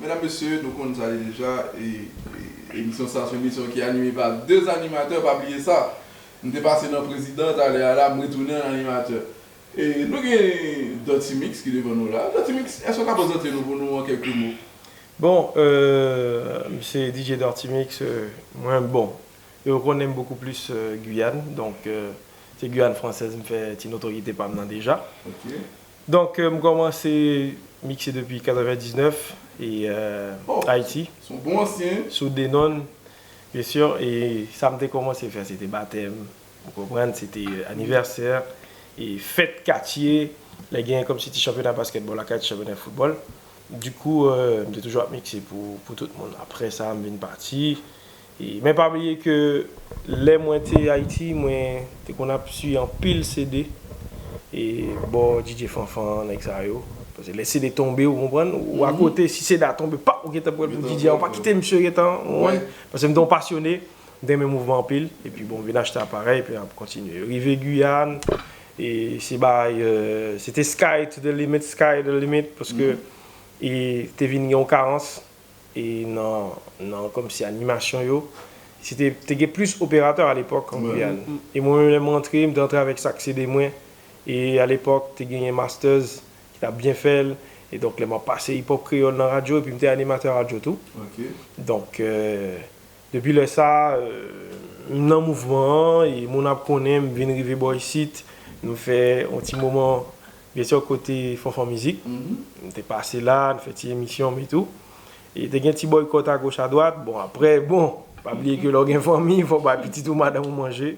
Medam, mesye, nou konn sa li deja, e, e, emisyon sa, se yon emisyon ki anime pa de animatè, pa bliye sa. M te pase nan prezidan talè a la, m retounen an animatè. E nou gen Dirty Mix ki devan nou la. Dirty Mix, èske w ka prezante nou pou nou an kèk mo? Bon, euh, m se D J Dirty Mix, euh, mwen, bon, yo konnen m bokou plis, euh, Guyane, donk, euh, se Guyane Française m fè ti notoryete pa m nan deja. Ok. Donk, euh, m kòmanse mikse depi katrevenndiznèf e, euh, Ayiti. Se yon bon ansyen. Sou Denon, byen si, e sa m te kòmanse fè, se te batèm, ou konprann, se te, euh, anivèsè, e fèt katye, lè gen kòmsi ti chanpyona baskètbòl lakay, ti chanpyona foutbòl. Dikou, euh, m te toujou ap mikse pou, pou tout moun. Aprè sa, m vin pati. E, men pa bliye ke lè mwen te Ayiti, mwen te konn ap siye anpil C D. E bò D J Fanfan, nèg sa yo. Paske lè C D tonbe, ou konprann, ou akote, si C D a tonbe, pap, ou gentan pral pou D J a, ou pa kite misye gentan, ou konprann? Paske m te yon pasyone, m te renmen mouvman anpil, epi bon, m vin achte aparèy, epi ap kontinye. Rive Giyàn, e se bay, euh, se te sky to the limit, sky the limit, paske e te vin gen yon karans, e nan, nan kòmsi animasyon yo, se te, te gen plis operatè alepòk an Giyàn. E mwen menm, lè m rantre, m te rantre avèk sa k se de mwen. E alepòk, te genyen Masters ki t ap byen fè l. E donk, lè m ap pase hip hop kreyòl nan radyo, epi m te animatè radyo tou. Donk, euh, depi lè sa, euh, m nan mouvman an, e moun ap konnen m, vin rive bò isit. Nou fè yon ti moman, byen si, kote Fanfan Mizik. M te pase la, nou fè ti emisyon m e tou. E te gen ti bòykòt agoch adwat. Bon, aprè, bon, pa bliye ke lè w gen fanmi, fò w bay pitit ou, madanm ou manje.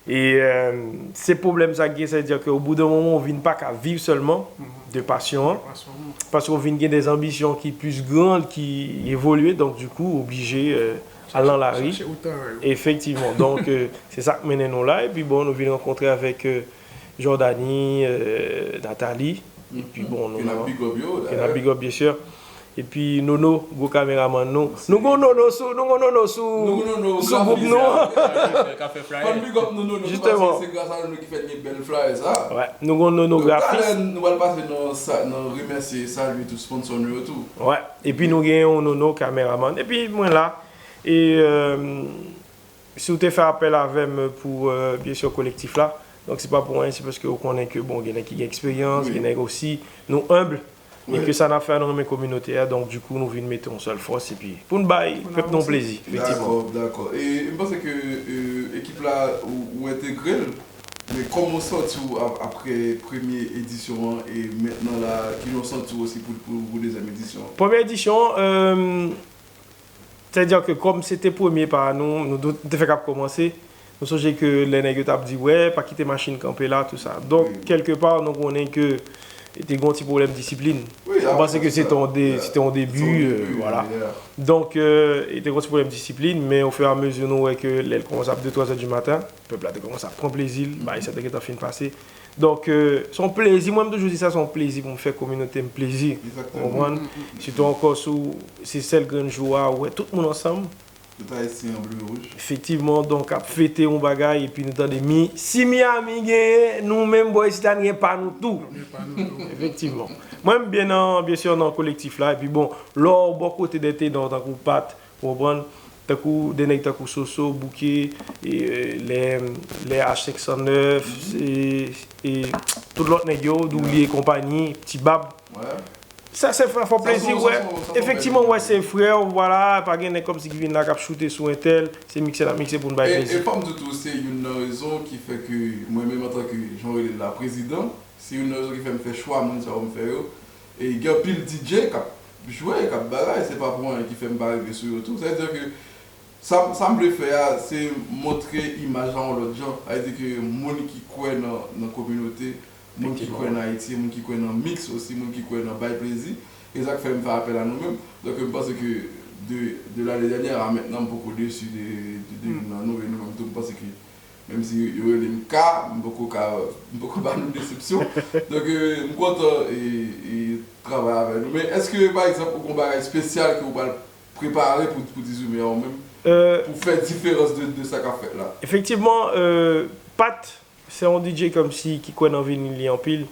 E, euh, se pwoblèm sa k gen, sa vle di ke au bout d'un moment, ou vin pa ka viv sèlman de pasyon an. Paske ou vin gen de anbisyon ki plis gran, ki evolye, donk, dikou, ou oblije, euh, al nan lari. Efektivman. Donk, euh, se sa k mennen nou la. Epi, bon, nou vin rankontre avèk, euh, Jordany, euh, Nathalie. Epi bon, nou ke n ap big up yo, ke n ap big up, byen si. Epi Nono, gwo kameramann nou. Nou gon Nono sou, nou gon Nono sou, sou gwoup nou an. Fò n big up nou, Nono, nou, paske se gras a Nono ki fè n gen bèl flyer sa. Wè, nou gon Nono grafis. Talè nou pral pase nan sa, nan remèsye, salye tout sponsor nou yo tou. Wè, epi nou gen yon Nono kameramann. Epi mwen la, e, euh, Si w te fè apèl avè m pou, euh, byen si, kolektif la, donk se pa pou anyen, se paske w konnen ke, bon, gen nèg ki gen eksperyans, gen nèg osi, nou enb, e ke sa n ap fè a, nou renmen kominote a, donk dikou, nou vin mete yon sèl fòs, epi pou n bay pèp nou yon plezi, efektivman. Dakò, dakò. E m panse ke, euh, ekip la, ou, ou entegre l, men kòman w santi w ap-, aprè premye edisyon an, e mentnan la, ki jan w santi w osi pou, pou, pou dezyèm edisyon an? Premye edisyon, euh, Sètadi ke kòm se te premye pa nou, nou te, nou te fèk ap kòmanse, nou sonje ke lè nèg yo t ap di, wè, pa kite machin kanpe la, tou sa. Donk, kèlkepa, nou konnen ke te gen yon ti pwoblèm disiplin. Mwen panse ke se te yon de, se te yon debi, euh, voilà. Donk, euh, te gen yon ti pwoblèm disiplin, men ofiramezi nou wè ke lè l kòmanse ap de, twa zè di maten, pèp la te kòmanse ap pran plezi l, bagay sa te gentan fin pase. Donk, euh, se yon plezi, mwen m toujou di sa, se yon plezi pou m fè kominote m plezi. Ou konprann? Sitou ankò si w, se sèl grenn jou a, ou wè tout moun ansanm. Tout Ayisyen an ble wouj. Efektivman, donk ap fete yon bagay, epi nou tande mi, si Miami genyen, nou menm bò isit la, n gen pa nou tou. Efektivman. Mwen m byen nan, byen si nan kolektif la, epi bon, lè w bò kote de tenan tankou Pat, ou konprann, tankou de nèg tankou Soso, Bouke, e, euh, lè, lè H senk san nèf, e, e tout lòt nèg yo, Douli e konpayi, Ti Bab. Sa se fè, fè w plezi, wè. Efektivman, wè, se frè w, vwala, pa gen nèg kòmsi ki vin la k ap choute sou entèl, se mikse n ap mikse pou n bay plezi. E fò m di tou, se youn nan rezon ki fè ke mwen menm antanke, jan w rele l la, prezidan, se youn nan rezon ki fè m fè chwa moun sa yo m fè yo. E gen anpil D J k ap jwe, k ap bagay, se pa pou anyen ki fè m pa rive sou yo tou. Sa vle di ke sa, sa m vle fè a, se montre imaj la yon lòt jan. Sa vle di ke moun ki kwè nan, nan kominote, moun ki kwè nan Ayiti, moun ki kwè nan mix osi, moun ki kwè nan bay plezi, e sa k fè m fè apèl a nou menm. Donk, m panse ke de, de lane dènyè a mentnan, m poko desi de, de, de youn nan nou, e nou menm tou, m panse ke menm si yo rele m K, m poko ka, m poko ba nou desepsyon. Donk, euh, m kontan e, e travay avè nou. Men èske, pa egzanp, ou gen yon bagay espesyal ke ou pral prepare pou, pou dizuit me a ou menm? Pou fè diferans de, de sa k ap fèt la? Efektivman, euh, Pat, se yon D J kòmsi ki kwè nan vini li anpil.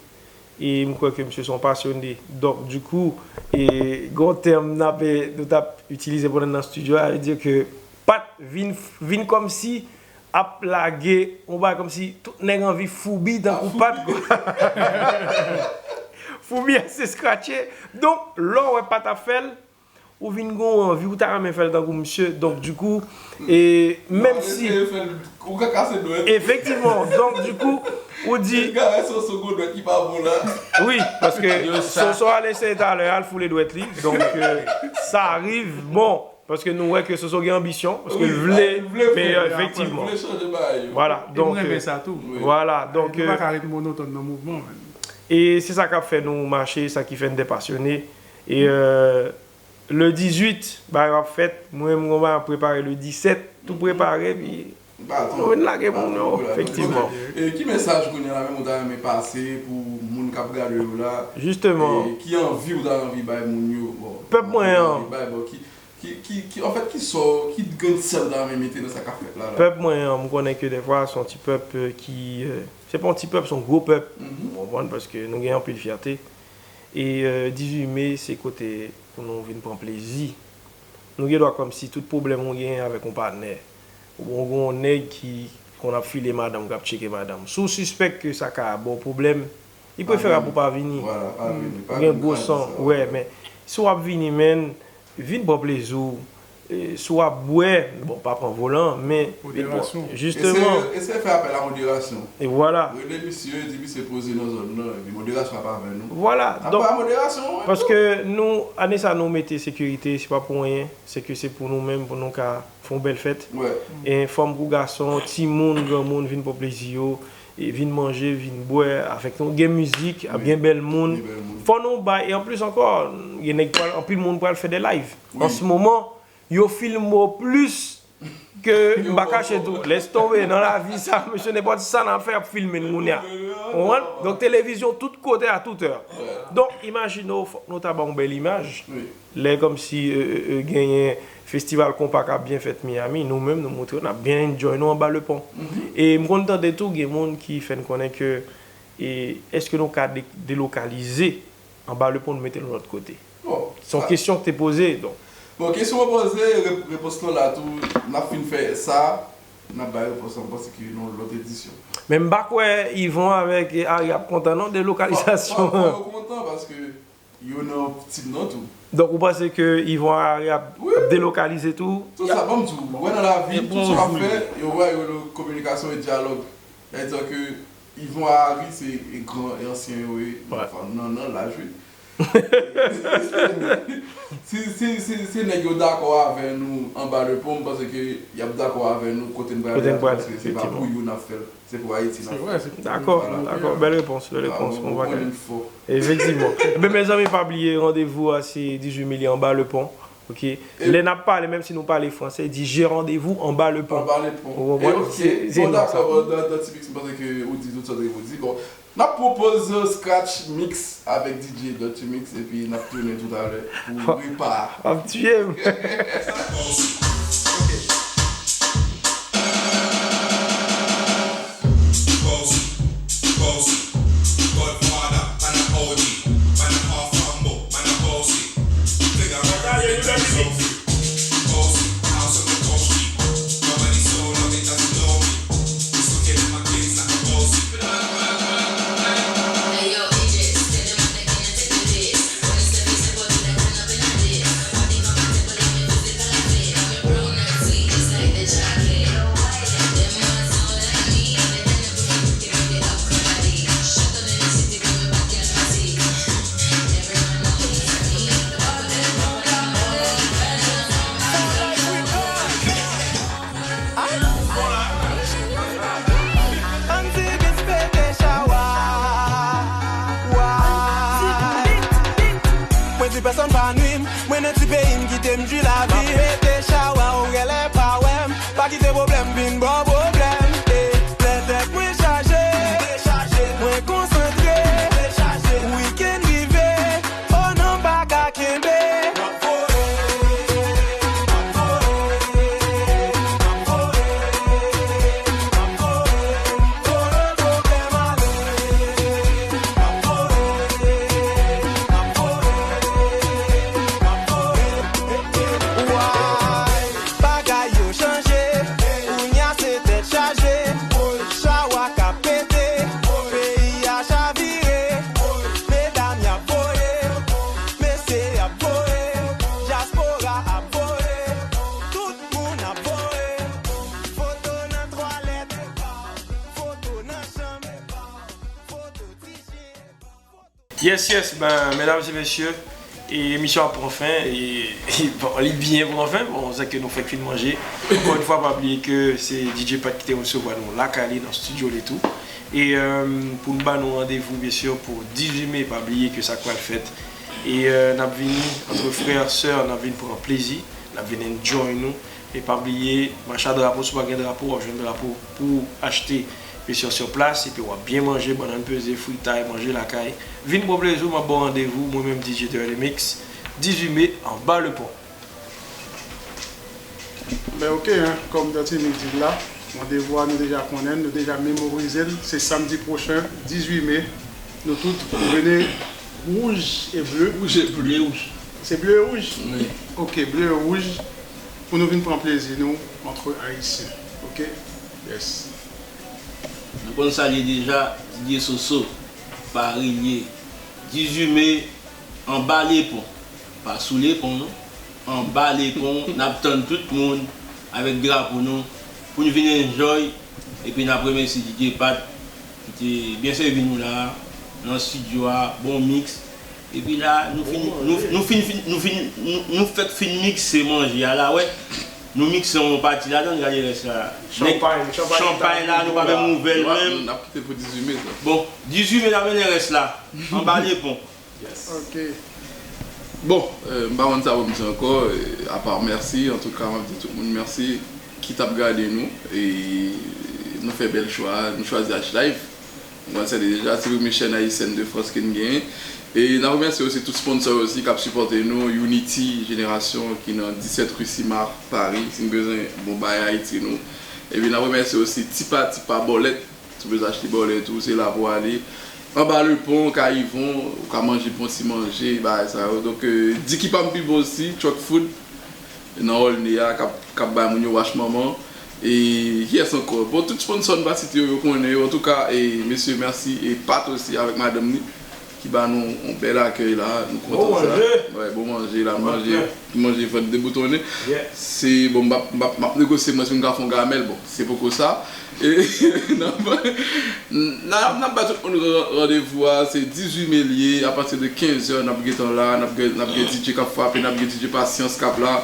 E m kwè ke misye se yon pasyone. Donk, dikou, e, gen yon tèm n ap, e, nou t ap itilize pandan n nan estidyo a, vle di ke Pat vin, vin kòmsi ap lage yon bagay kòmsi tout nèg anvi foubi tankou Pat, kwa. Foubi ase skratche. Donk, lè w wè Pat ap fè l, ou vin gen yon anvi, ou ta renmen fè l tankou misye. Donk, dikou, e, menm si. Ou ka kase dwèt. Efektivman. Donk, dikou, ou di. Gade Soso gon dwèt ki pa bon la. Wi, paske Soso al eseye talè, al foule dwèt li. Donk, euh, sa rive. Bon, paske nou wè ke Soso gen anbisyon, paske l vle, men, euh, efektivman. Vle chanje bagay yo. Vwala, donk, euh, vwala, donk, nou pa ka ret monotòn nan mouvman, man. E se sa k ap fè nou mache, sa ki fè n de pasyone. E, euh, Le dizuit, bagay yo ap fèt. Mwen menm, m gon bagay m ap prepare le disèt. Tou prepare, epi nou vin lage moun yo, efektivman. E ki mesaj kounye a la menm ou ta renmen pase pou moun k ap gade yo la? Jisteman. E ki anvi ou ta anvi bay moun yo? Bon, pèp mwen an. Bay, bon, ki, ki, ki, ki, anfèt, ki sò, ki grenn sèl ou ta renmen mete nan sa k ap fèt la, la? Pèp mwen an, m konnen ke dèfwa, se yon ti pèp, euh, ki, euh, se pa yon ti pèp, se yon gwo pèp. Ou konprann? Paske nou gen anpil fyète. E, euh, dizuit me, se kote pou nou vin pran plezi. Nou gen dwa kòmsi tout pwoblèm ou genyen avèk yon patnè, oubyen ou gen yon nèg ki konn ap file madanm, k ap tcheke madanm. Si w sispèk ke sa ka ba w pwoblèm, li preferab ou pa vini. Ou gen gwo san, wè, men si w ap vini, menn, vin pran plezi w. E, si w ap bwè, bon, pa pran volan, men vin pran, jisteman. Eseye, eseye fè apèl a moderasyon. E vwala. Rele misye, di misye poze nan zòn nan, epi moderasyon ap avè nou. Vwala. Donk, paske nou, ane sa nou mete sekirite, se pa pou anyen, se ke se pou nou menm, pou nou ka fè yon bèl fèt. E fanm kou gason, timoun, granmoun, vin pran plezi yo, e vin manje, vin bwè avèk nou. Gen mizik, ap gen bèl moun. Fò nou bay, e anplis ankò, gen nèg pral, anpil moun pral fè de live. An se moman, yo filme w plis ke, m pa kache tou. Lès tonbe, nan lavi sa, mesye, nenpòt sa n ap fè, y ap filme n kounye a. Ou konprann? Donk, televizyon tout kote, a tout è. Donk, imajine w, fòk nou ta ba yon bèl imaj. Lè kòmsi, euh, euh, euh, genyen festival konpa k ap byen fèt Miami, nou menm, nou montre w, n ap byen enjoy nou anba le pon. E m konn tande tou, gen moun ki fè n konnen ke, e, èske nou ka de-, delokalize anba le pon, nou mete l yon lòt kote? Se yon kesyon k te poze, donk. Bon, kesyon w poze, rep-, repons lan la tou, n ap fin fè sa, n ap bay repons lan, m panse ke nan yon lòt edisyon. Men m pa kwè Yvon avèk Harry ap kontan non, delokalizasyon an. Fò, fò, fò yo kontan, paske yo nan tim nan tou. Donk, ou panse ke Yvon ak Harry ap, ap delokalize tou? Tout sa, ban m di w, ou wè nan lavi, tout sa w ap fè, yo wè yo nan kominikasyon e dyalòg. Sa vle di ke Yvon ak Harry se gran e ansyen yo ye, nan, nan laj, wi. Si, si, si, si nèg yo dakò avè nou anba le pon, m panse ke y ap dakò avè nou kote n prale a, paske se pa pou yo n ap fè l, se pou Ayiti n ap fè l. Dakò, dakò. Bèl repons, bèl repons. Ou konnen m fò. Efektivman. Ebyen, mezanmi, pa bliye, randevou a se dizuit me, li anba le pon. Ok. Lè n ap pale, menm si nou pale franse, di je rendez-vous anba le pon. Anba le pon. Ou konprann? Ok. Bon, dakò, bon, Dutty Mix, m panse ke ou di tout sa w te gen pou di. Bon, n ap pwopoze scratch mix avèk D J Dutty Mix, epi n ap tounen toutalè pou repa a. W ap tiye m. Ann ti bis pete chawa. Wa. Mwen di pèsonn pa nwi m, mwen nan ti peyi m kite m jwi lavi. M ap pete chawa, ou genlè pa wè m. Pa kite pwoblèm vin ba w pwoblèm. Eh, lè tèt mwen chaje, mwen konsantre. Wikenn rive, oh non, m pa ka kenbe. Bagay yo chanje, kounya se tèt chaje. Chawa k ap pete, peyi a chavire. Medam y ap voye, mesye y ap voye, dyaspora ap voye. Tout moun ap voye. Foto nan twalèt, foto nan chanm, foto ti chen. Yes, yes, ben, medam e mesye, e emisyon ap pran fen, e, e, bon, li byen pran fen, bon, se ke nou fèk fin manje. Ankò yon fwa, pa bliye ke se D J Pat ki te resevwa nou lakay li, nan estidyo li tou. E, euh, pou n ba nou randevou, byen si, pou dizuit me, pa bliye ke sa k pral fèt. E, euh, n ap vini, antre frè, sè, n ap vin pran plezi, n ap vin enjoy nou. E pa bliye, mach a drapo, si w pa gen drapo, w ap jwenn drapo pou achte. Byen si, sou plas, epi w ap byen manje, bannann peze, fritay, manje lakay. Vin pran plezi w, m ap ba w randevou, mwen menm D J Dutty Mix, dizuit me, anba le pon. Ben, ok, hein, kòm Dutty Mix di l la, randevou a nou deja konnen l, nou deja memorize l, se samdi pwochen, dizuit me, nou tout pou vini wouj e ble. Wouj e ble. Ble e wouj. Se ble e wouj? Wi. Ok, ble e wouj, pou nou vin pran plezi nou antre Ayisyen. Ok? Yes. Nou konn sa l ye deja, Didier Soso, pa rilye. Dizuit me, anba le pon. Pa sou le pon, non. Anba le pon, n ap tann tout moun avèk drapo nou pou n vin enjoy. Epi n ap remèsye D J Pat ki te byen sèvi nou la, nan estidyo a, bon mix. Epi la, nou fin, nou, nou fin, fin, nou fin, nou, nou fèk fin mikse manje a la, wè. Nou mikse yon pati ladan, gade rès la. Nèg, chanpay, chanpay chanpay la, nou pa menm ouvè l menm. N ap kite pou dizuit me, sa. Bon, dizuit me, n ap mennen rès la. Anba le pon. Yes. Ok. Bon, euh, m pa konn sa pou m di ankò, euh, apa mèsi. Antouka, m ap di tout moun mèsi ki t ap gade nou. E nou fè bèl chwa, nou chwazi H Live. Nou konn sa deja, se premye chèn ayisyèn de Frans ke n genyen. E n ap remèsye osi tout sponsò yo osi k ap sipòte nou, Unity Génération ki nan disèt rue Simard, Paris, si n bezwen bon bagay Ayiti nou. Epi n ap remèsye osi Tipa Tipa Bòlèt, si w bezwen achte bòlèt ou, se la pou w ale. Anba le pon, Kayivon, ou ka manje bon ti manje, bagay sa yo. Donk, euh, Dicky Pam Pi Bon osi, Truck Food, nan Olney a, k ap, k ap bay moun yo wach manman. E kiyès ankò? Bon, tout sponsò n pa site yo, yo konnen yo. Antouka, e mesye, mèsi. E Pat osi, avèk madanm li. ki ba nou yon bèl akèy la. Nou kontan sa. Bon manje. Wè, bon manje la, manje, manje vant deboutonnen. Se bon, m ap, m ap, m ap negosye mwen si m ka fè yon gamèl, bon, se poko sa. E n ap, n ap, n ap ba tout moun ran- randevou a, se dizuit me l ye, apati de kenz è, n ap gentan la, n ap gen, n ap gen D J k ap frape, n ap gen D J Pasyans k ap la,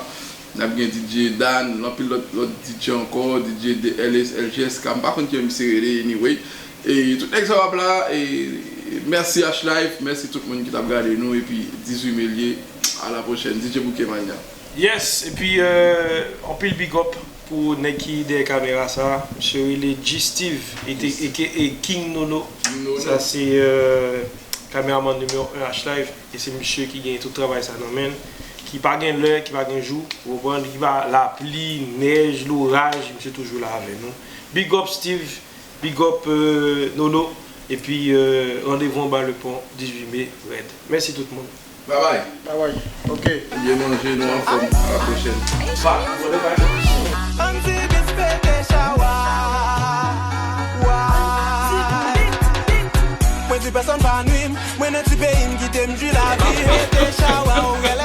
n ap gen D J Dan, anpil lòt, lòt D J ankò, D J de L S, L G S K, m pa konn ki jan misye rele, anyway. E tout nèg sa w ap la, e mèsi H Live, mèsi tout moun ki t ap gade nou, epi dizuit me l ye, a la pwochèn, D J Bouke Mania. Yes, epi euh, anpil big up pou nèg ki dèyè kamera sa, misye rele G Steve, aka King Nono. Nono. Sa se euh, kameraman nimewo en H Live, e se misye ki gen tout travay sa nan men l, ki pa gen lè, ki pa gen jou, ou konprann, ki pa lapli, nèj, loraj, misye toujou la avè nou. Big up Steve, big up euh, Nono, epi euh, randevou anba le pon, dizuit me, rèd. Mèsi tout moun. Babay. Babay. Ok. Byen manje, nou anfòm. A la pwochèn. Ann ti bis pete chawa. Wa. Mwen di pèsonn pa nwi m. Mwen nan ti peyi m kite m jwi lavi m. Pete chawa, ou wè